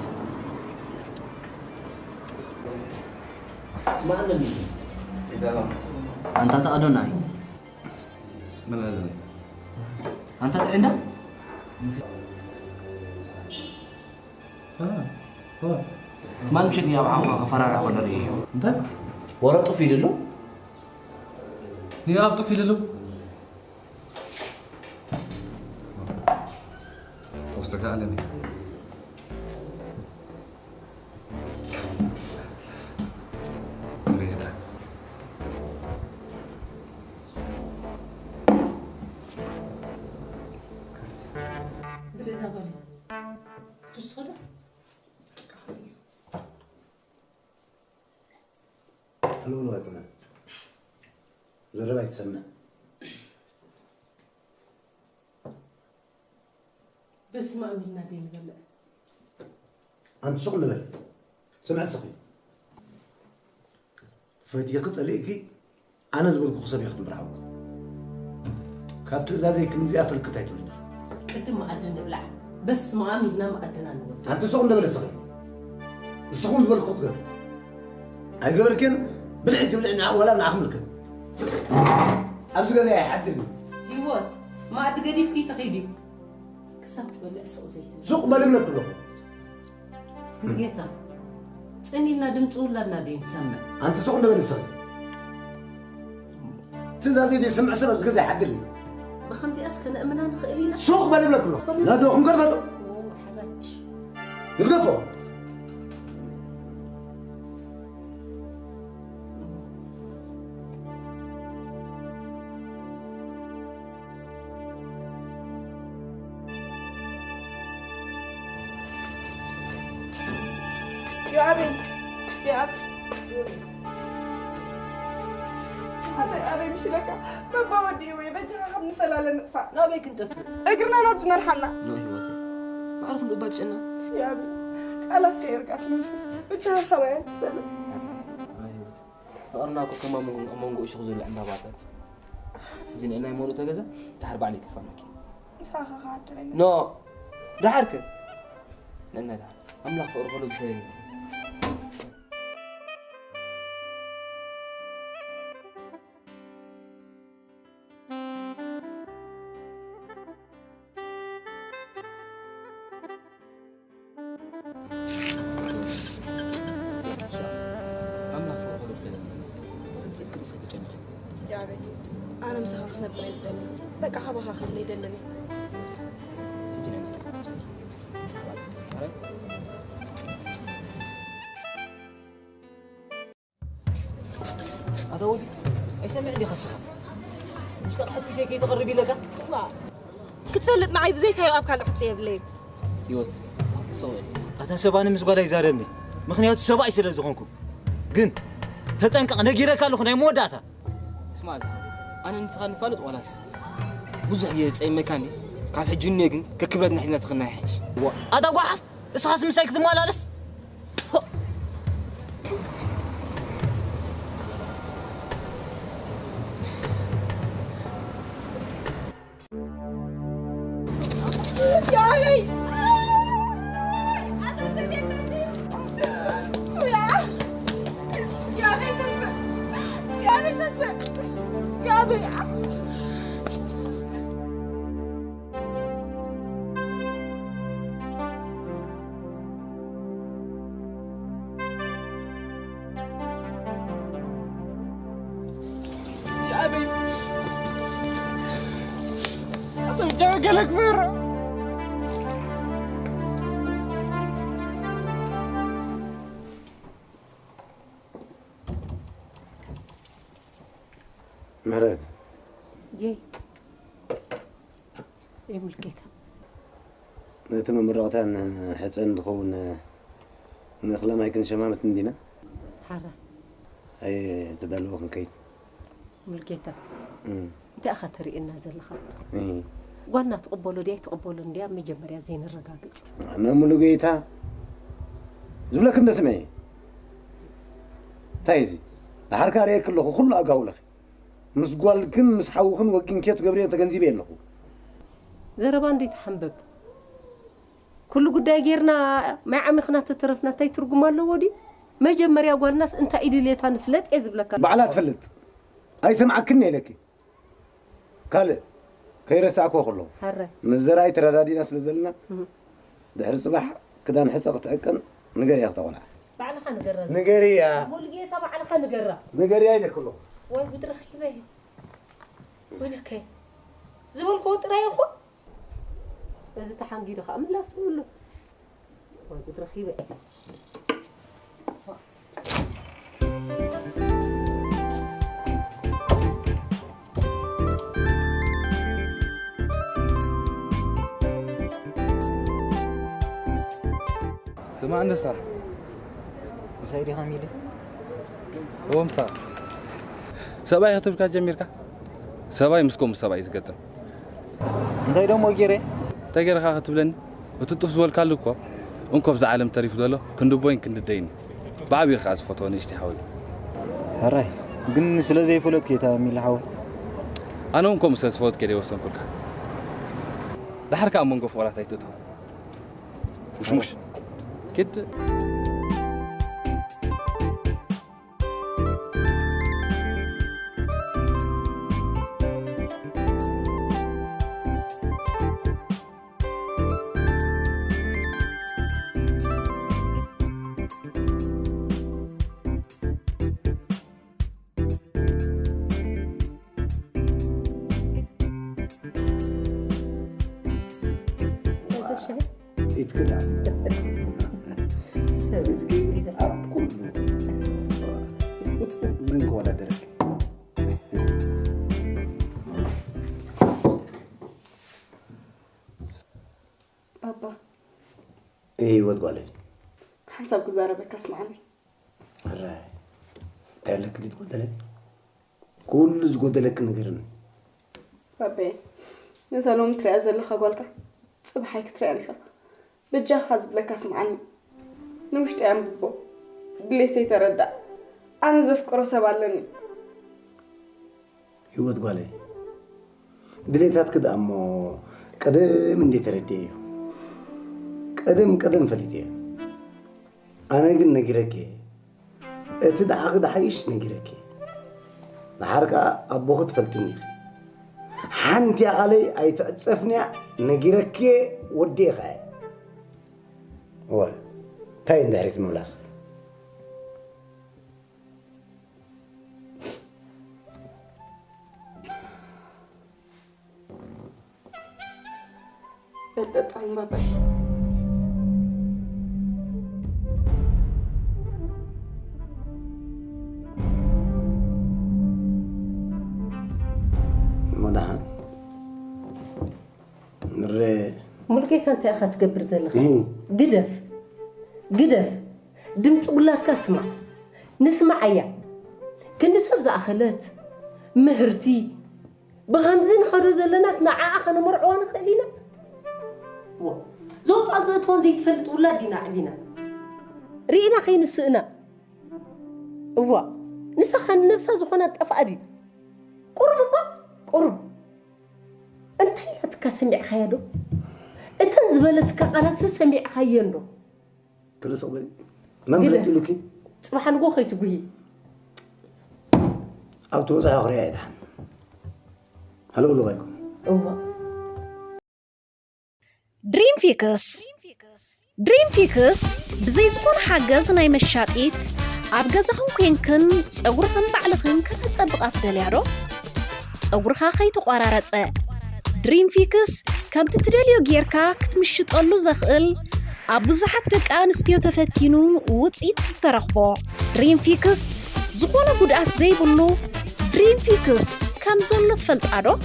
ስማዕ ኣለኒ። ኣንታ ተቐዶናይ። ምን ኣለኒ? ኣንታ ጥዕንዳ? አ፣ ኦ። ትማል ምሸት ንያብ ዓንኳ ከፈራርሕ ከሎ ርእየዮ። እንታይ? ወረ ጡፍ ኢሉ ኣሎ። ንያብ ጡፍ ኢሉ ኣሎ። ተወሰካ ኣለኒ። ሬዳ። ብርእሳ በሉ። ትስኸዱ? ሃሎ፣ ሃሎ ኣይኮነን። ዘረባ ኣይትሰምዕ። በስመ ኣብ ኢልና ደይ ንበልዕ። ኣንቲ ሱቕ ንበል። ስምዒ ስኺ። ፈቲኺ ጸሊእኪ ኣነ ዝበልኩ ክሰብ ኢኺ ትምርዓው። ካብ ትእዛዘይ ክንዚኣ ፍልክት ኣይትብልኒ። ቅድም መኣዲ ንብላዕ። በስመ ኣብ ኢልና መኣድና ንወድእ። ኣንቲ ሱቕ ንበል ስኺ። ንስኹም ዝበልኩ ክትገብር። ኣይገበርክን ብልዒ ትብልዒ ንዓ ወላ ንዓ ክምልከት። ኣብዚ ገዛ ኣይሓድርን። ህይወት፣ መኣዲ ገዲፍኪ ትኺዲ። ክሳብ ትበልዕ ስቕ ዘይትብል። ሱቕ በል እብለኪ ኣለኹ። ሙሉጌታ፣ ጽን ኢልና ድምጺ ውላድና ደይ ንሰምዕ። ኣንቲ ሱቕ ንበል ንስኺ። ትእዛዘይ ዘይሰምዕ ሰብ ኣብዚ ገዛ ኣይሓድርን። ብኸምዚኣስ ከነእምና ንኽእል ኢና? ሱቕ በል እብለኪ ኣለኹ። ናዶ ክንገርፈ ዶ? ኦ፣ ሓራሽ። ንግደፎ። የኣበይ፣ የኣብ-፣ ኣበይ፣ ኣበይ ምሽ ኢለካ? በባ ወዲእዎ፣ በጃኻ ካብ ንፈላለ ንጥፋእ። ናበይ ክንጠፍእ? እግርና ናብ ዝመርሓና። ኖ ህይወተይ፣ ማዕረ ክንድኡ ባጭና። የኣበይ፣ ቃላት ከየርጋት መንፈስ፣ በጃኻ ካባይ ኣይትፈለጥ። ፍቕርና እኮ ከም ኣብ መንጎ፣ ኣብ መንጎ እሾኽ ዘሎ ዕምባባታት። ሕጂ ንዕናይ መሉእ ተገዛ፣ ድሓር ባዕለይ ክፋነኪ። ምሳኻ ክሃድር ኣይነ-፣ ኖ፣ ድሓር ከ? ንዕናይ ድሓር። ኣምላኽ ፍቕሪ ከሎ ዝሰለኒ። ኣምላኽ ፍቕሪ ከሎ ዝፈለኒ። ስልኪ ርእሰይ ተጨኒቐ። ያበይ፣ ኣነ ምሳኻ ክነብር እየ ዝደሊ። በቃ፣ ካባኻ ክፍለ ኣይደልን እየ። ሕጂ ናይ ምድሪ ዝመጨኪ። ጸሓባ፣ ኣረ? ኣታ ወዲ፣ ኣይሰምዕ እንዲኻ ስኻ? ውሽጢ ቃሕቲ ኢተይ ከይተቕርብ ኢለካ? ዋ፣ ክትፈልጥ ንዓይ ብዘይካዮ ኣብ ካልእ ሕቶ የብለይን። ህይወት፣ ስቕ በል። ኣታ ሰብኣይ ምስ ጓል ኣይዛረብን እየ፣ ምኽንያቱ ሰብኣይ ስለ ዝኾንኩ። ግን ተጠንቀቕ፣ ነጊረካ ኣለኹ ናይ መወዳእታ። ስማዕ፣ እዚ ኣነ ንስኻ ንፋለጥ ዋላስ? ብዙሕ ግዜ ጸይመካኒ፣ ካብ ሕጂ ንዮ ግን ከክብረትና ሒዝና ተኸና ይሓይሽ። ዋ፣ ኣታ ጓሓፍ፣ እስኻስ ምሳይ ክትመላለስ? ጨው ገለግበር። ምህረት ጀይ የምልኬታ ነቲ መምረቕታን ሕፀን ዝኸውን ንእኽለ ማይ ክንሸማመት እንዲና ሓራ ኣይተዳለወ ክንከይድ ምልኬታ እም፣ እንታይ ኢኻ ተርእየና ዘለኻ እም። ጓልና ትቕበሎ ድያ ኣይትቕበሎ እንድያ መጀመርያ ዘይንረጋግፅ ኣነ ሙሉ ጌታ ዝብለክ እንደ ስምዒ እንታይ እዚ ደሓርካ ርእየክ ኣለኹ ኩሉ ኣጋውለኺ ምስ ጓልክን ምስ ሓውኽን ወጊንክዮ ትገብርዮ ተገንዚበ ኣለኹ ዘረባ እንዴት ሓንበብ ኩሉ ጉዳይ ጌርና ማይ ዓሚኽና ተተረፍና እንታይ ትርጉም ኣለዎ ድዩ መጀመርያ ጓልናስ እንታይ ኢድልየታ ንፍለጥ እየ ዝብለካ ባዕላ ትፈልጥ ኣይሰምዓክን ኢለኪ ካልእ ከይረሳዕኮ ከለኹ ሓረ ምስ ዘርኣይ ተረዳዲና ስለ ዘለና እህ። ድሕሪ ፅባሕ ክዳን ሕፀ ክትዕቀን ንገርያ ክተቆልዓ ባዕልኻ ንገራ ንገርያ ሙሉጌታ ባዕልኻ ንገራ ንገርያ ኢለክ ኣለኹ ወይ ጉድ ረኺበ እዩ ወይለከ ዝበልክዎ ጥራይ ይኹን እዚ ተሓንጊዱ ከዓ ምላስ ይብሉ ወይ ጉድ ረኺበ ስማዕ እንደሳ ምሳይ ዲኻ ሚሊ እዎ ምሳ ሰብኣይ ክትብልካ ጀሚርካ ሰብኣይ ምስ ከምኡ ሰብኣይ ዝገጥም እንታይ ደሞ ጌረ እንታይ ገይርካ ክትብለኒ እቲ ጡፍ ዝበልካሉ እኮ እንኮ ብዛ ዓለም ተሪፉ ዘሎ ክንድቦይን ክንድደይን ብዓብዩ ከዓ ዝፈትዎ ንእሽቲ ሓወይ ሕራይ ግን ስለ ዘይፈለጥኩ እየ ሚሊ ሓወይ ኣነ እውን ከምኡ ስለ ዝፈወትከ ደ ወሰንኩልካ ድሓር ከዓ መንጎ ፍቕራት ኣይትእቶ ሙሽሙሽ ኪድ ኢትክዳ ኢትኪ ኣብ ኩሉ ምን ክወዳደረኪ ባባ ህይወት ጓለይ ሓንሳብ ክዛረበካ ስምዓኒ ሕራይ እንታይ ኣለኪ ድዩ ትጎደለኒ ኩሉ ዝጎደለኪ ንገርኒ ባበየ ነዛ ሎሚ ትሪኣ ዘለኻ ጓልካ ፅባሕ ኣይክትሪኣን ኢኻ በጃኻ ዝብለካ ስምዓኒ ንውሽጢ ኣንብቦ ድሌተይ ተረዳእ ኣነ ዘፍቅሮ ሰብ ኣለኒ ህይወት ጓለይ ድሌታትኪ ደኣ እሞ ቀደም እንዴ ተረድኤዮ ቀደም ቀደም ፈሊጠዮ ኣነ ግን ነጊረኪ እቲ ደሓኺ ደሓይሽ ነጊረኪ ደሓር ከኣ ኣቦኺ ትፈልጥኒ ኢኺ ሓንቲ ቃለይ ኣይትዕጸፍንያ ነጊረኪየ ወዲኤ ከኣ እወ እንታይ እንድሕሪት ምምላስ በልጠጣም ባባይ መድሓን ንረ ሙሉጌታ እንታይ ኢኻ ትገብር ዘለኻ ግደፍ ግደፍ ድምፂ ውላድካ ስማዕ ንስማዓያ ክንዲ ሰብ ዝኣኸለት ምህርቲ ብኸምዚ ንኸዶ ዘለናስ ንዓኣ ኸነመርዕዋ ንኽእል ኢና እዞም ፃል ዘእትወን ዘይትፈልጥ ውላድ ዲና ዕቢና ርኢና ከይንስእና እዋ ንስኻ ንነብሳ ዝኾና ጠፍኣ ድዩ ቁሩብ እባ ቁሩብ እንታይ ኢላትካ ሰሚዕኻያ ዶ እተን ዝበለትካ ቃላት ሰሚዕኻየን ዶ ክልስቕ በሊ መን ፍለጥ ኢሉኪ ፅባሕ ንጎ ከይትጉሂ ኣብ ትበፅሖ ክሪኣ እየ ድሓን ሃለውለው ኣይኮነ እዋ ድሪም ፊክስ ድሪም ፊክስ ብዘይ ዝኾነ ሓገዝ ናይ መሻጢት ኣብ ገዛኽን ኮንክን ጸጉርኽን ባዕልኽን ከተጸብቓ ትደልያ ዶ? ጸጉርኻ ከይተቋራረጸ ድሪም ፊክስ ከምቲ ትደልዮ ጌርካ ክትምሽጠሉ ዘኽእል፣ ኣብ ብዙሓት ደቂ ኣንስትዮ ተፈቲኑ ውጽኢት ዝተረኽቦ። ድሪም ፊክስ ዝኾነ ጉድኣት ዘይብሉ ድሪም ፊክስ ከም ዘሎ ትፈልጣ ዶ?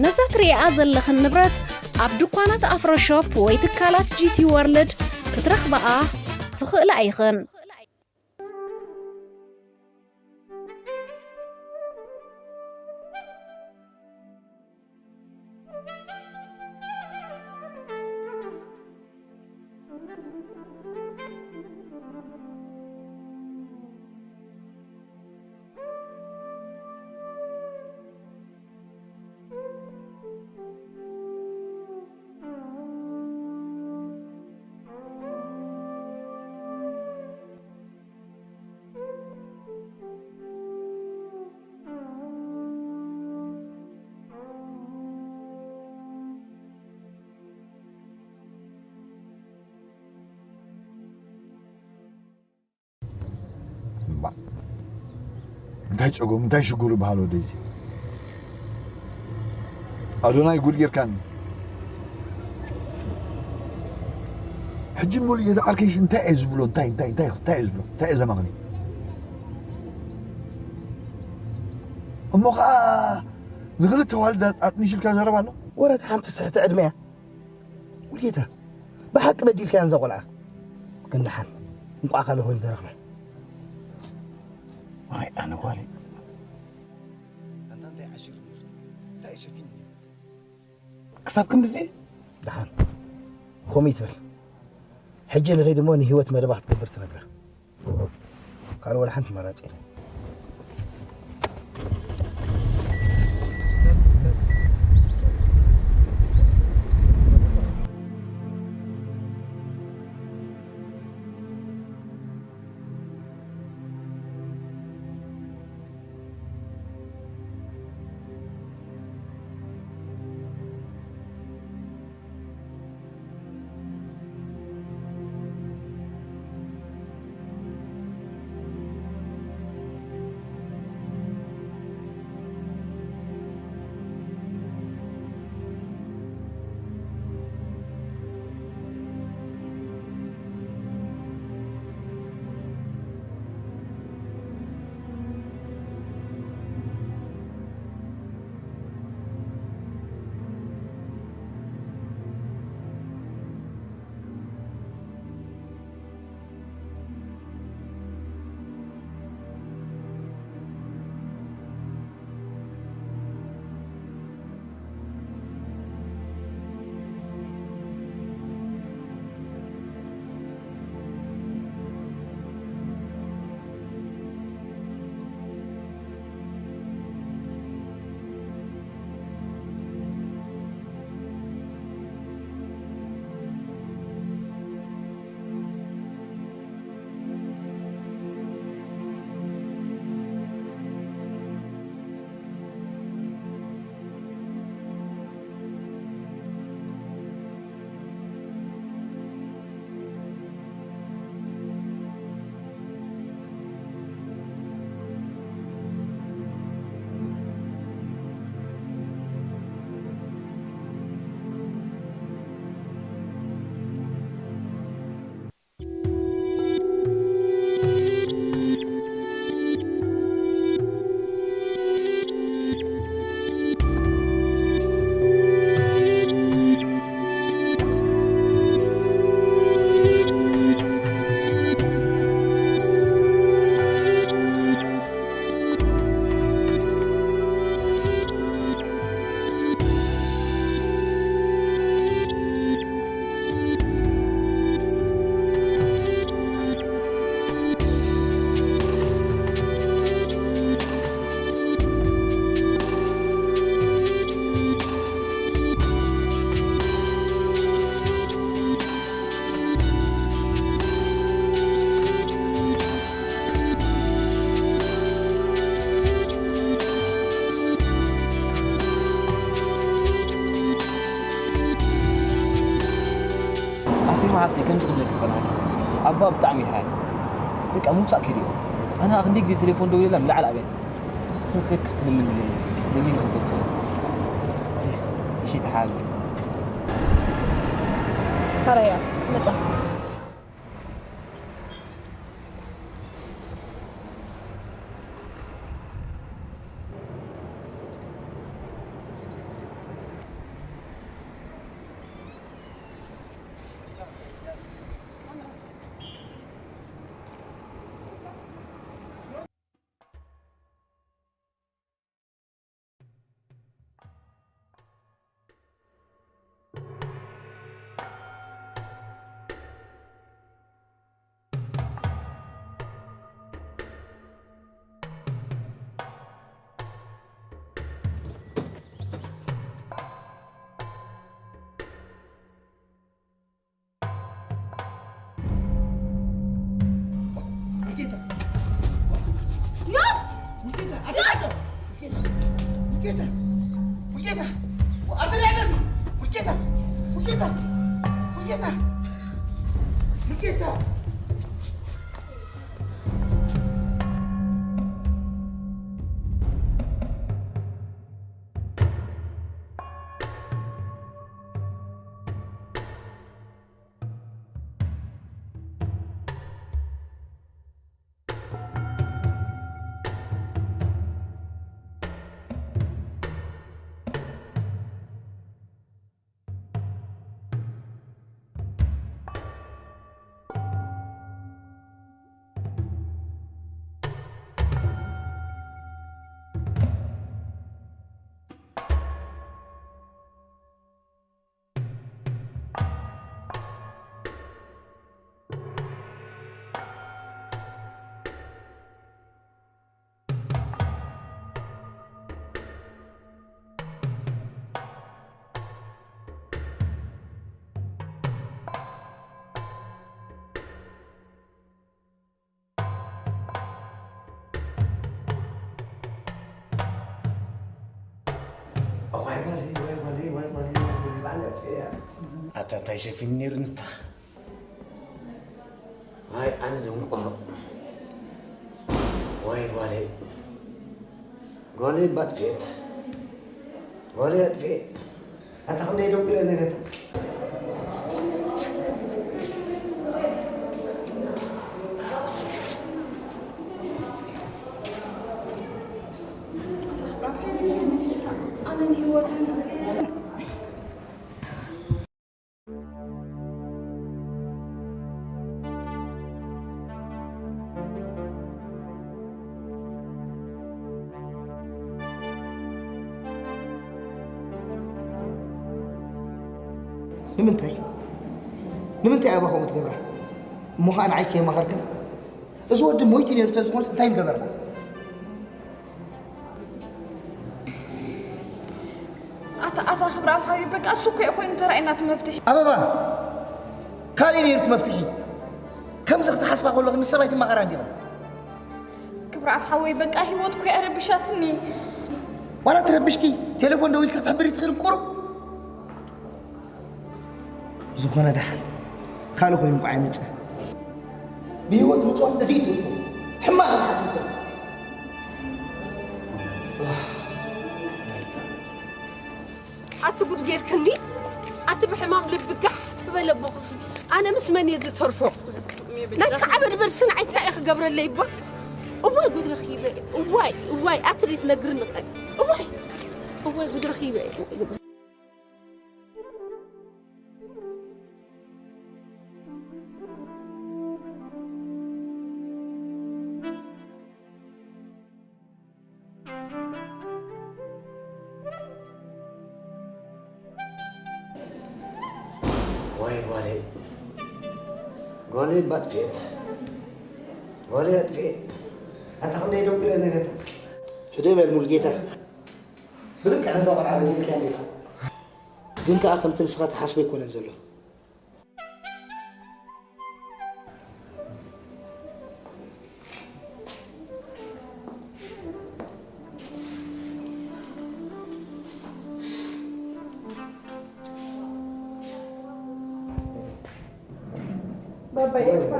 ነዛ ትርእያ ዘለኽን ንብረት ኣብ ድኳናት ኣፍሮ ሾፕ ወይ ትካላት ጂ ቲ ወርልድ ክትረኽባኣ ትኽእላ ኢኽን። እንታይ ጸገሙ እንታይ ሽግሩ ይበሃል ወደዚ ኣዶናይ ጉድ ጌርካኒ ሕጂ ንሙሉ እየ ዓርከይሲ እንታይ እየ ዝብሎ እንታይ እንታይ እንታይ እንታይ እየ ዝብሎ እንታይ እየ ዘማኽኒ እሞ ከዓ ንክልተ ዋልዳ ኣጥኒሽልካ ዘረባ ኣሎ ወረት ሓንቲ ስሕቲ ዕድመያ ሙሉጌታ ብሓቂ በዲልካያ ነዛ ቆልዓ ግን ደሓን እንቋዕ ካልእ ኮይኑ ተረኽበ ዋይ ኣነ ጓለይ ኣንታ እንታይ ዓሽር ነርት እንታይ ሸፊን ክሳብ ክንድዚ ደሓን ኮመይ ትበል ሕጂ ንኸይድ እሞ ንህይወት መደባ ክትገብር ትነግራ ካልእ ወላ ሓንቲ መራፂ የለን ኣርሴማ ሓፍተይ ከምዚ ክብለኪ ዝጸናሕኪ ኣባ ብጣዕሚ ይሓል በቃ ምውጻእ ከድዮ ኣነ ክንደይ ግዜ ቴሌፎን ደውለላ ምልዓል ኣብያት ንስኺ ከይድኪ ክትልምንለይ ለሚንኪ ክተውጽእለይ ፕሊስ እሺ ይትሓል። ካራያ መጻ። ኣታ እንታይ ሸፊን ነይሩ ንታ ዋይ ኣነ ደንቆሮ ዋይ ጓለይ ጓለይ ባጥፍኤት ጓለይ ኣጥፍኤ ኣታ ክንደይ ደንቁረ ነገታ ኣነ ንህይወትን ንምንታይ ንምንታይ ኣባ ከምኡ ትገብራ እሞ ከዓ ንዓይ ከየማኸርክን እዚ ወዲ ሞይቲ ነይሩ ተዝኾንስ እንታይ ምገበርና ኣታ ኣታ ክብረ ኣብ ሓዊ በቃ እሱ እኮ ኮይኑ ተራእና እቲ መፍትሒ ኣበባ ካልእ ነይሩ እቲ መፍትሒ ከምዚ ክትሓስባ ከለኹ ምስ ሰባይ ትማኸራ እንዲኹም ክብረ ኣብ ሓወይ በቃ ህይወት እኮ እያ ረቢሻትኒ ዋላ ትረብሽኪ ቴሌፎን ደዊልኪ ክትሕብሪ ትኽእል ቁሩብ ዝኾነ ደሓን ካልእ ኮይኑ እንኳ ኣይመፅእ ብህይወት ምፅዋት እዚ ይትውቶ ሕማቕ ሓሲብኩም ኣቲ ጉድ ጌርክኒ ኣቲ ብሕማም ልቢ ጋሕ ተበለ ቦኽሲ ኣነ ምስ መን እየ ዝተርፎ ናትካ ዓበድበድ ስንዓይ እንታይ እየ ክገብረለይ እባ እዋይ ጉድ ረኺበ እዋይ እዋይ ኣቲ ዘይትነግርኒ ኸ እዋይ እዋይ ጉድ ረኺበ ዋይ ጓለይ ጓለይ ባጥፍኤት ጓለይ ኣጥፍኤ ኣታ ክንደይ ደንጉለ ነገታ ሕደ በል ሙሉጌታ ብልክዕ ነዛ ቆልዓ በዲልካያ ኔርካ ግን ከኣ ከምቲ ንስኻ ትሓስቦ ኣይኮነን ዘሎ ባባይ እኳ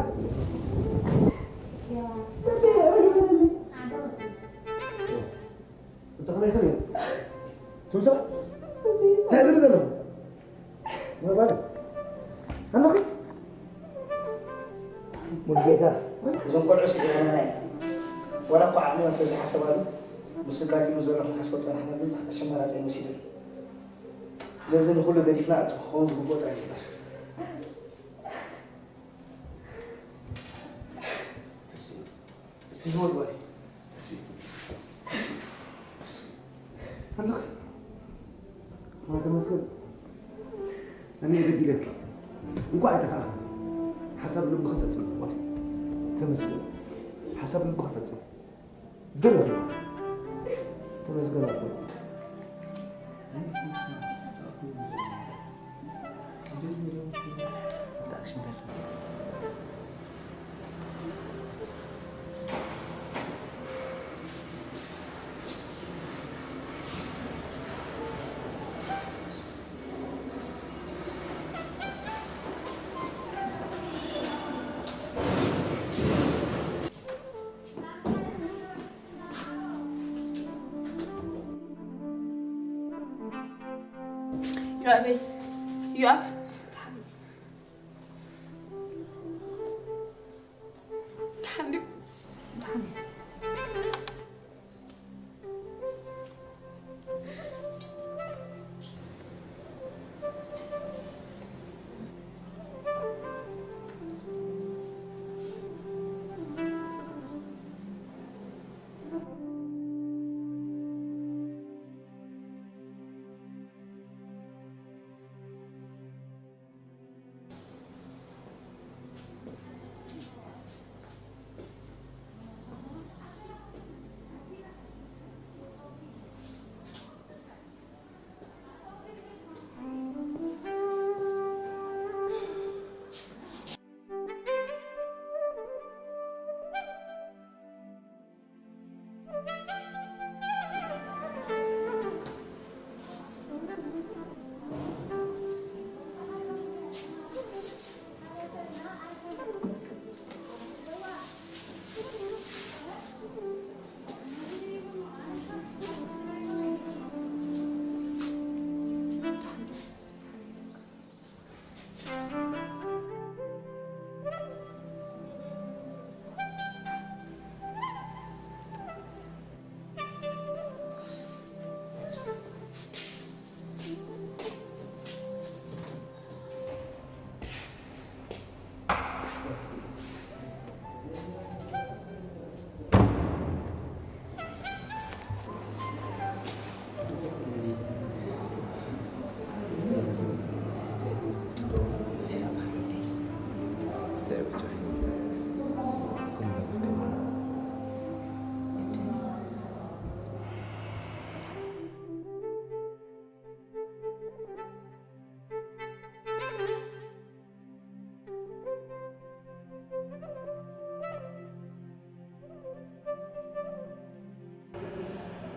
እንተ ኸመይ ኸመይ ትምስራ እንታይ ዝብል ዘሎ ሙሉጌታ፣ እዞም ቆልዑ ስዒረናና ኢና። ዋላ እኳ ዓቕምና እንተዘይሓሰባሉ፣ ምስ ኣጋጢሙ ዘሎ ክንሓስቦ ዝጸናሕና ግን ኣሸማላጠ ይመስልን። ስለዚ ንኹሉ ገዲፍና እቲ ክኸውን ዝግብኦ ጥራይ ንግበር። ተስዩ፣ ተስዩ፣ ህይወት ጓለይ፣ ተስዩ። ኣለኺ? ኣነ ተመስገን። ኣነ የበዲለኪ። እንኳዕ ኣይጠፋእኺ። ሓሳብ ልብኺ ፈጺምኪ ጓል። ተመስገን። ሓሳብ ልብኺ ፈጺምኪ። ድል ረኺብኪ። ተመስገን ኣቦይ። ዮኣበይ፣ ዮኣብ። ደሓን ድዩ? ደሓን እዩ።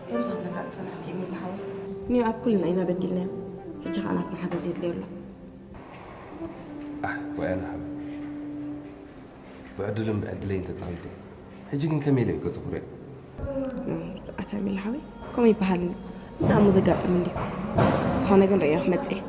ከምዚ ክብለካ ዝጸናሕኩ ኢሚል ሓወይ። ንዮኣብ ኩልና ኢና በዲልናዮ። ሕጂ ኸኣ ናትና ሓገዝ የድልዮ ኣሎ። ኣሕ፣ ወያነ ሓወይ። ብዕድሉን ብዕድለይን ተጻዊተ። ሕጂ ግን ከመይ ኢለ ገጹ ክሪኦ? ኣታ ኢሚል ሓወይ፣ ከምኡ ይበሃል እንዲ። እዚ ኣሞ ዘጋጥም እንዲ። ዝኾነ ግን ርእዮ ክመጽእ እየ።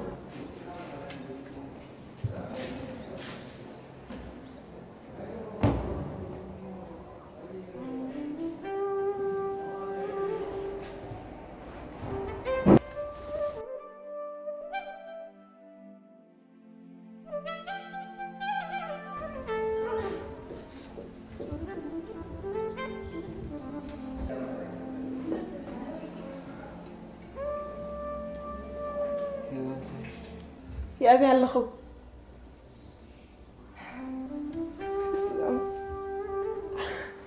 የኣበይ ኣለኹ?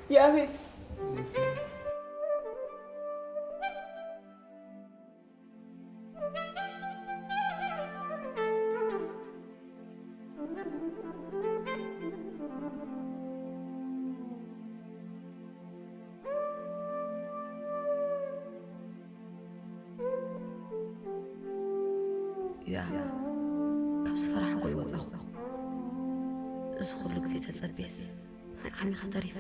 የኣበይ? ያ፣ ካብ ዝፈራሕኩ ይወጻኹ። እዚ ኩሉ ግዜ ተጸብየስ፣ ናይ ዓሚኻ ተሪፈ።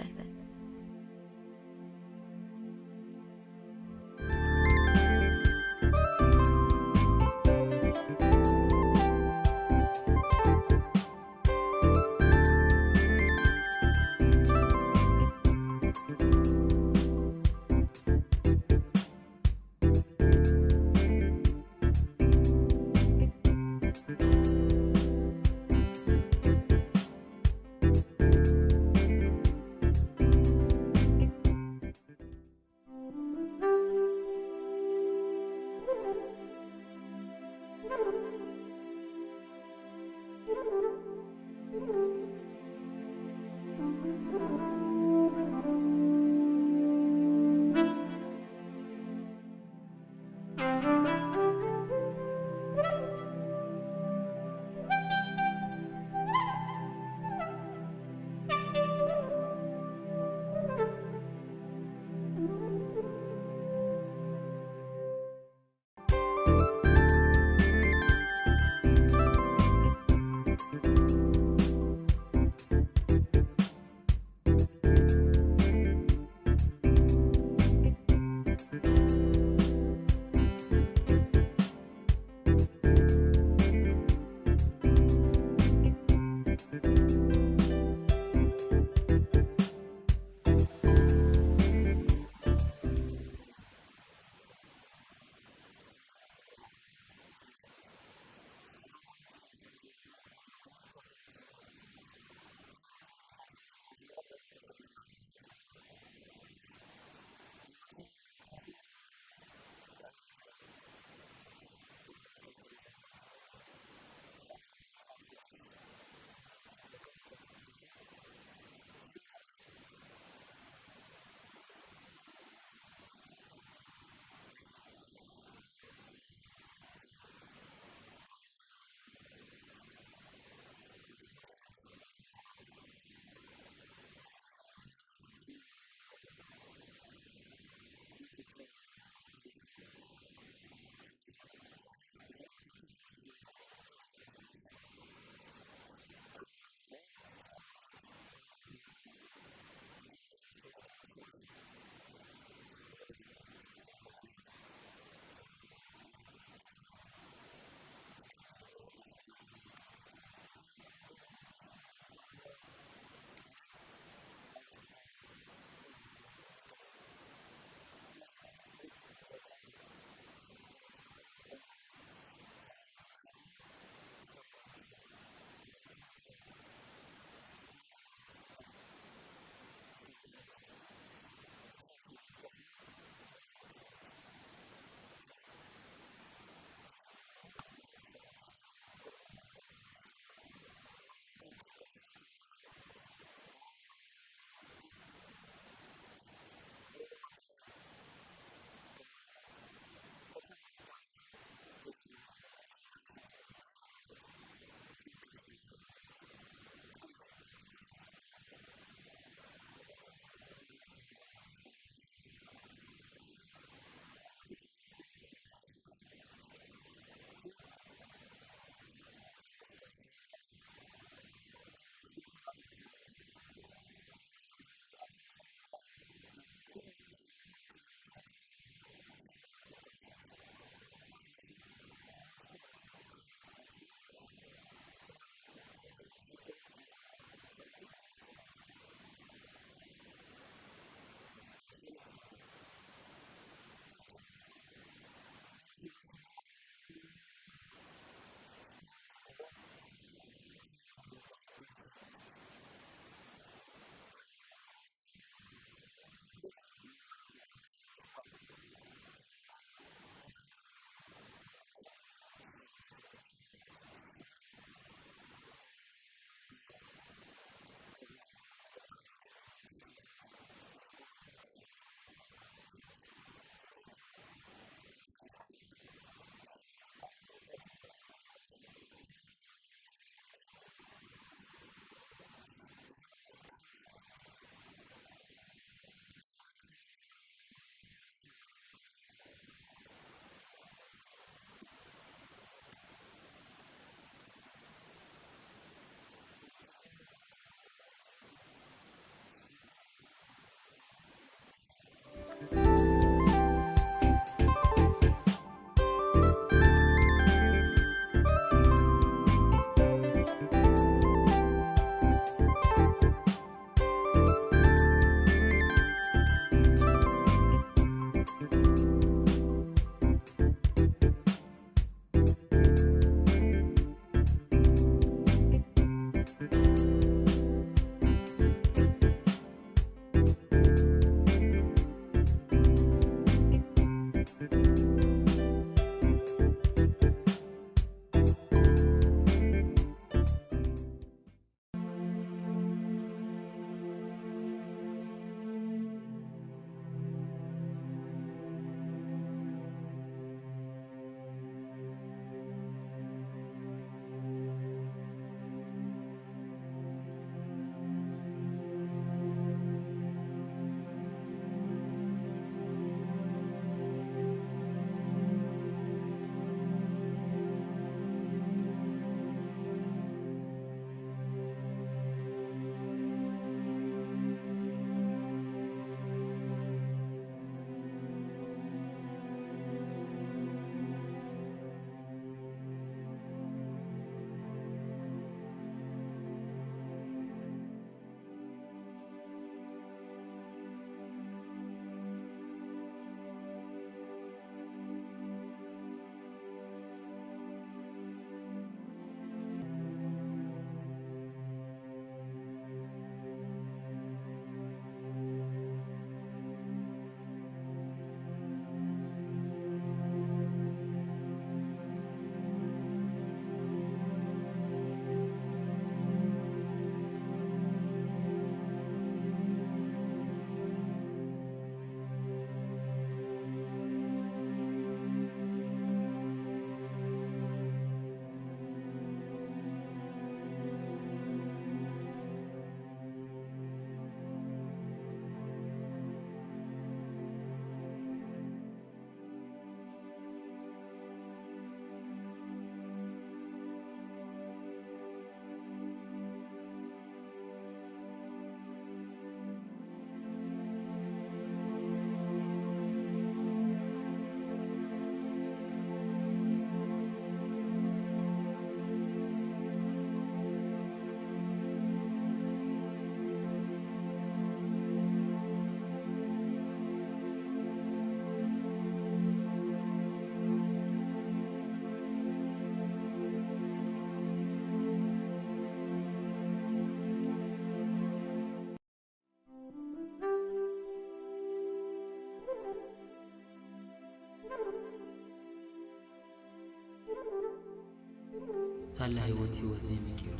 ሳላ ህይወት ህይወተይ መቂሩ።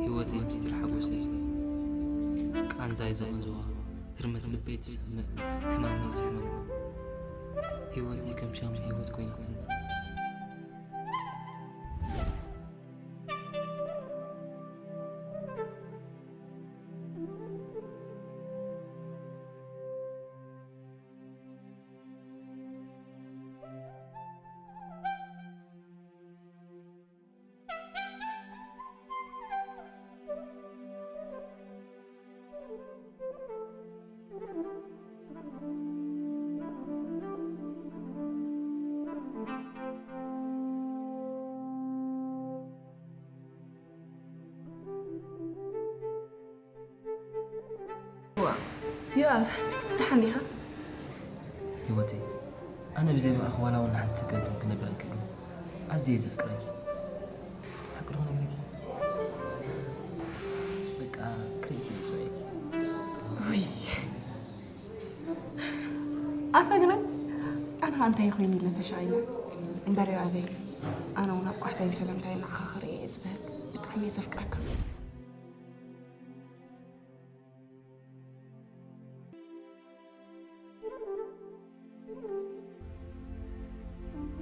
ህይወተይ ምስጢር ሓጎሰይ፣ ቃንዛይ ዘቐንዝዋ፣ ህርመት ልበይ ትሰምዕ፣ ሕማመይ ዘሕመማ። ህይወተይ ከም ሻም ህይወት ኮይናትኒ። ዮኣብ፣ ደሓን ዲኻ? ህይወተይ፣ ኣነ ብዘይ ብኣኺ ዋላ እውን ንሓንቲ ሰከንድ እውን ክነብር ኣይክእልን። ኣዝየ እየ ዘፍቅረኪ። ሓቂ ዶ ክነግረኪ? በቃ ክርእይኪ እየ ዝጽበየኪ። ውይ። ኣታ ግናይ፣ ኣነ ኸኣ እንታይ ኮይኑ ኢለ ተሻቒለ። እምበር ዮኣበይ፣ ኣነ እውን ኣብ ቋሕታይን ሰለምታይን ንዓኻ ክርኢ እየ ዝብህግ። ብጣዕሚ እየ ዘፍቅረካ።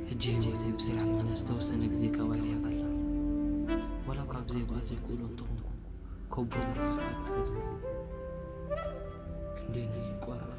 ሕጂ ህይወተይ ብስራሕ ምኽንያት ዝተወሰነ ግዜ ካባይ ርሒቓ ኣላ። ዋላ እኳ ብዘይ ብኣ ዘይክእሎ እንተኾንኩ፣ ከቦ ተስፋ ኣይትፈትዎ። ክንደይ ናይ ይቆራረብ።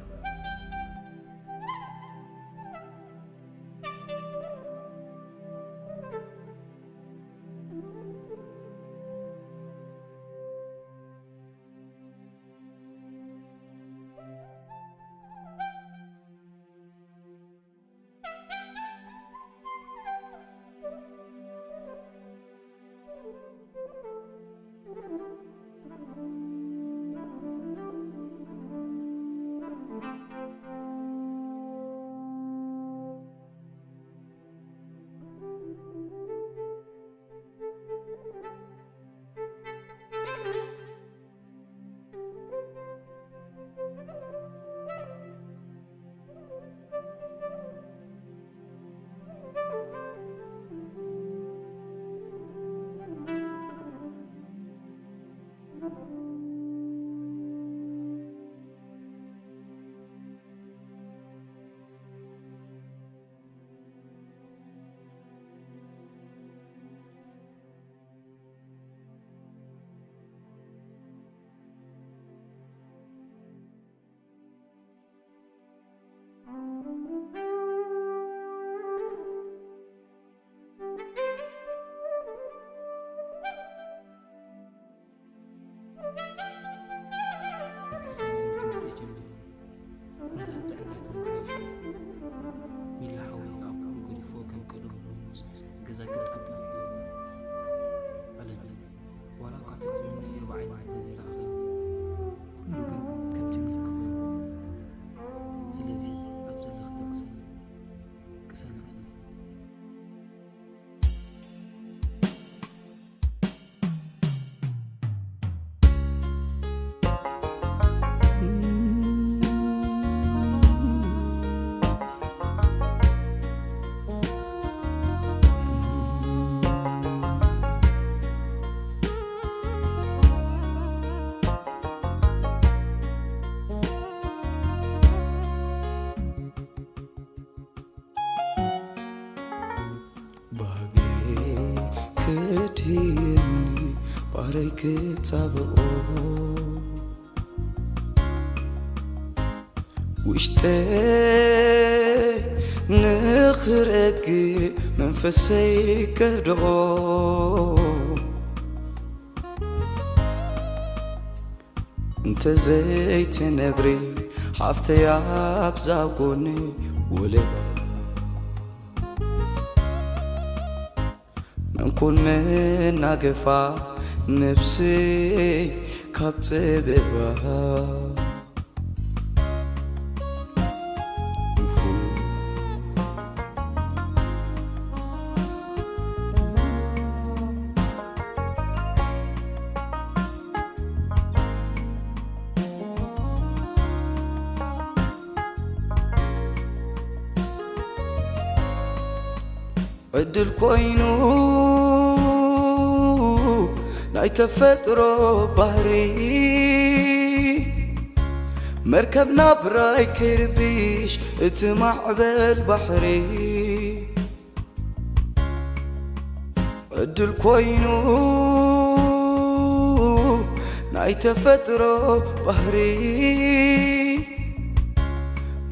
ሚላ ሓወይ፣ ካብ ኩሉ ገዲፍዎ ከም ቀደሙ ኮይኑ ምስ ገዛ ገጥ ኣቢሉ ይብል። ዓለም፣ ዋላ እኳ ትትምነዮ ብዓይኒ እንተዘይረኣኽዮ፣ ኩሉ ግን ከም ትምኒትኪ ኮይኑ። ስለዚ ኣብ ዘለኽዮ ቅሰኒ፣ ቅሰኒ። ባህገይ ክድህየኒ ባረይ ክጻብኦ ውሽጠ ንኽረግ መንፈሰይ ከድኦ እንተ ዘይትነብሪ ሓፍተይ ኣብዛ ጎኒ ወለባ መንኩን መናገፋ ነብሲ ካብ ጽበባ ዕድል ኮይኑ ናይ ተፈጥሮ ባህሪ መርከብ ናብራይ ከይርብሽ እቲ ማዕበል ባሕሪ ዕድል ኮይኑ ናይ ተፈጥሮ ባህሪ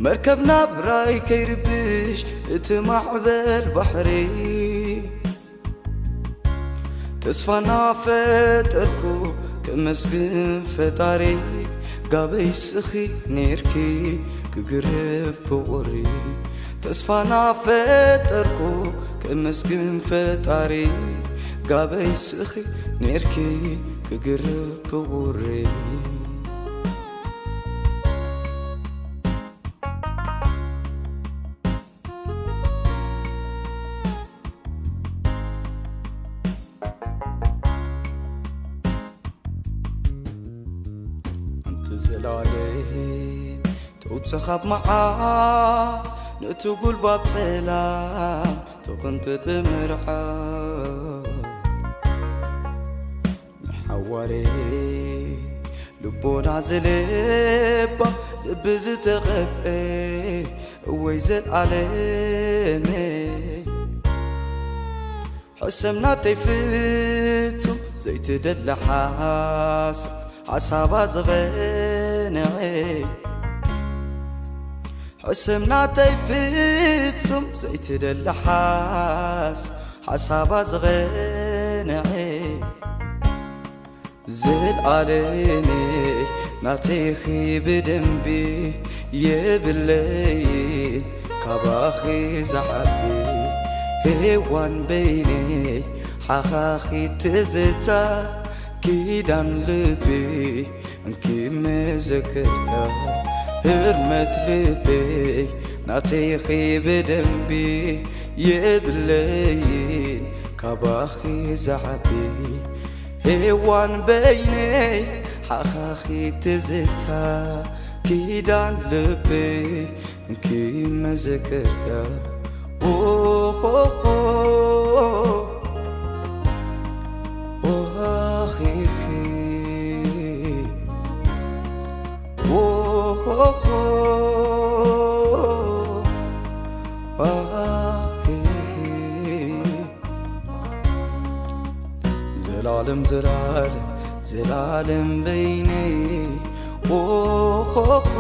መርከብ ናብራይ ከይርብሽ እቲ ማዕበል ባሕሪ ተስፋ ናፈጠርኩ ከመስግን ፈጣሪ ጋበይ ስኺ ኔርኪ ክግርፍ ብቑሪ ተስፋ ናፈጠርኩ ከመስግን ፈጣሪ ጋበይ ስኺ ኔርኪ ክግርፍ ብቑሪ ኣንቲ ዘላለም ተውፅኻብ መዓት ነቲ ጉልባብ ፀላም ትቕንጥጥ ምርዓት ንሓዋሬ ልቦና ዝልባ ልቢ ዝተቐብኤ እወይ ዘልኣለመ ሕሰም ናተይ ፍጹም ዘይትደሊ ሓሳብ ሓሳባ ዝቐንዐ ሕሰም ናተይ ፍጹም ዘይትደሊ ሓሳብ ሓሳባ ዝቐንዐ ዘልኣለመይ ናተይኺ ብደንቢ የብለይን ካባኺ ዝዓቢ ሄዋን በይነይ ሓኻኺ ትዝታ ኪዳን ልቢ እንኪ መዘከርታ ህርመት ልበይ ናተይኺ ብደንቢ የብለይን ካባኺ ዝዓቢ ሄዋን በይነይ ሓኻኺ ትዝታ ኪዳን ልበይ እንኪ መዘከርታ ኦሆሆ ኦሃሂሂ ኦሆሆ ኦሃሂሂ ዘላለም ዘላለም ዘላለም በይነይ ኦሆሆ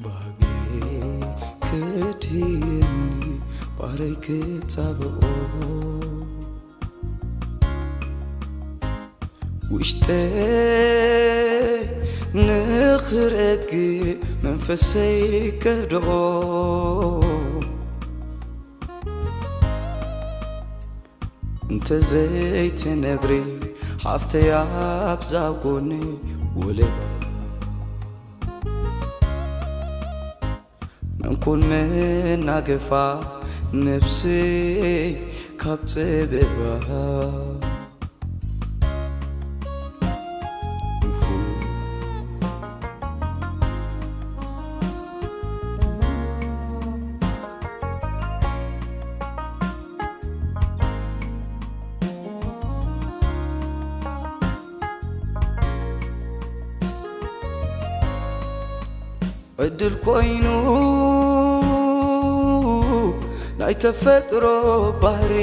ባህገይ ክድህየኒ ባረይ ክጻብኦ ውሽጠይ ንኽረግእ መንፈሰይ ከድኦ እንተ ዘይትነብሪ ሓፍተይ ኣብዛ ጎኒ ወለባ መንኩን መናገፋ ነብሰይ ካብ ጸበባ ዕድል ኮይኑ ናይ ተፈጥሮ ባህሪ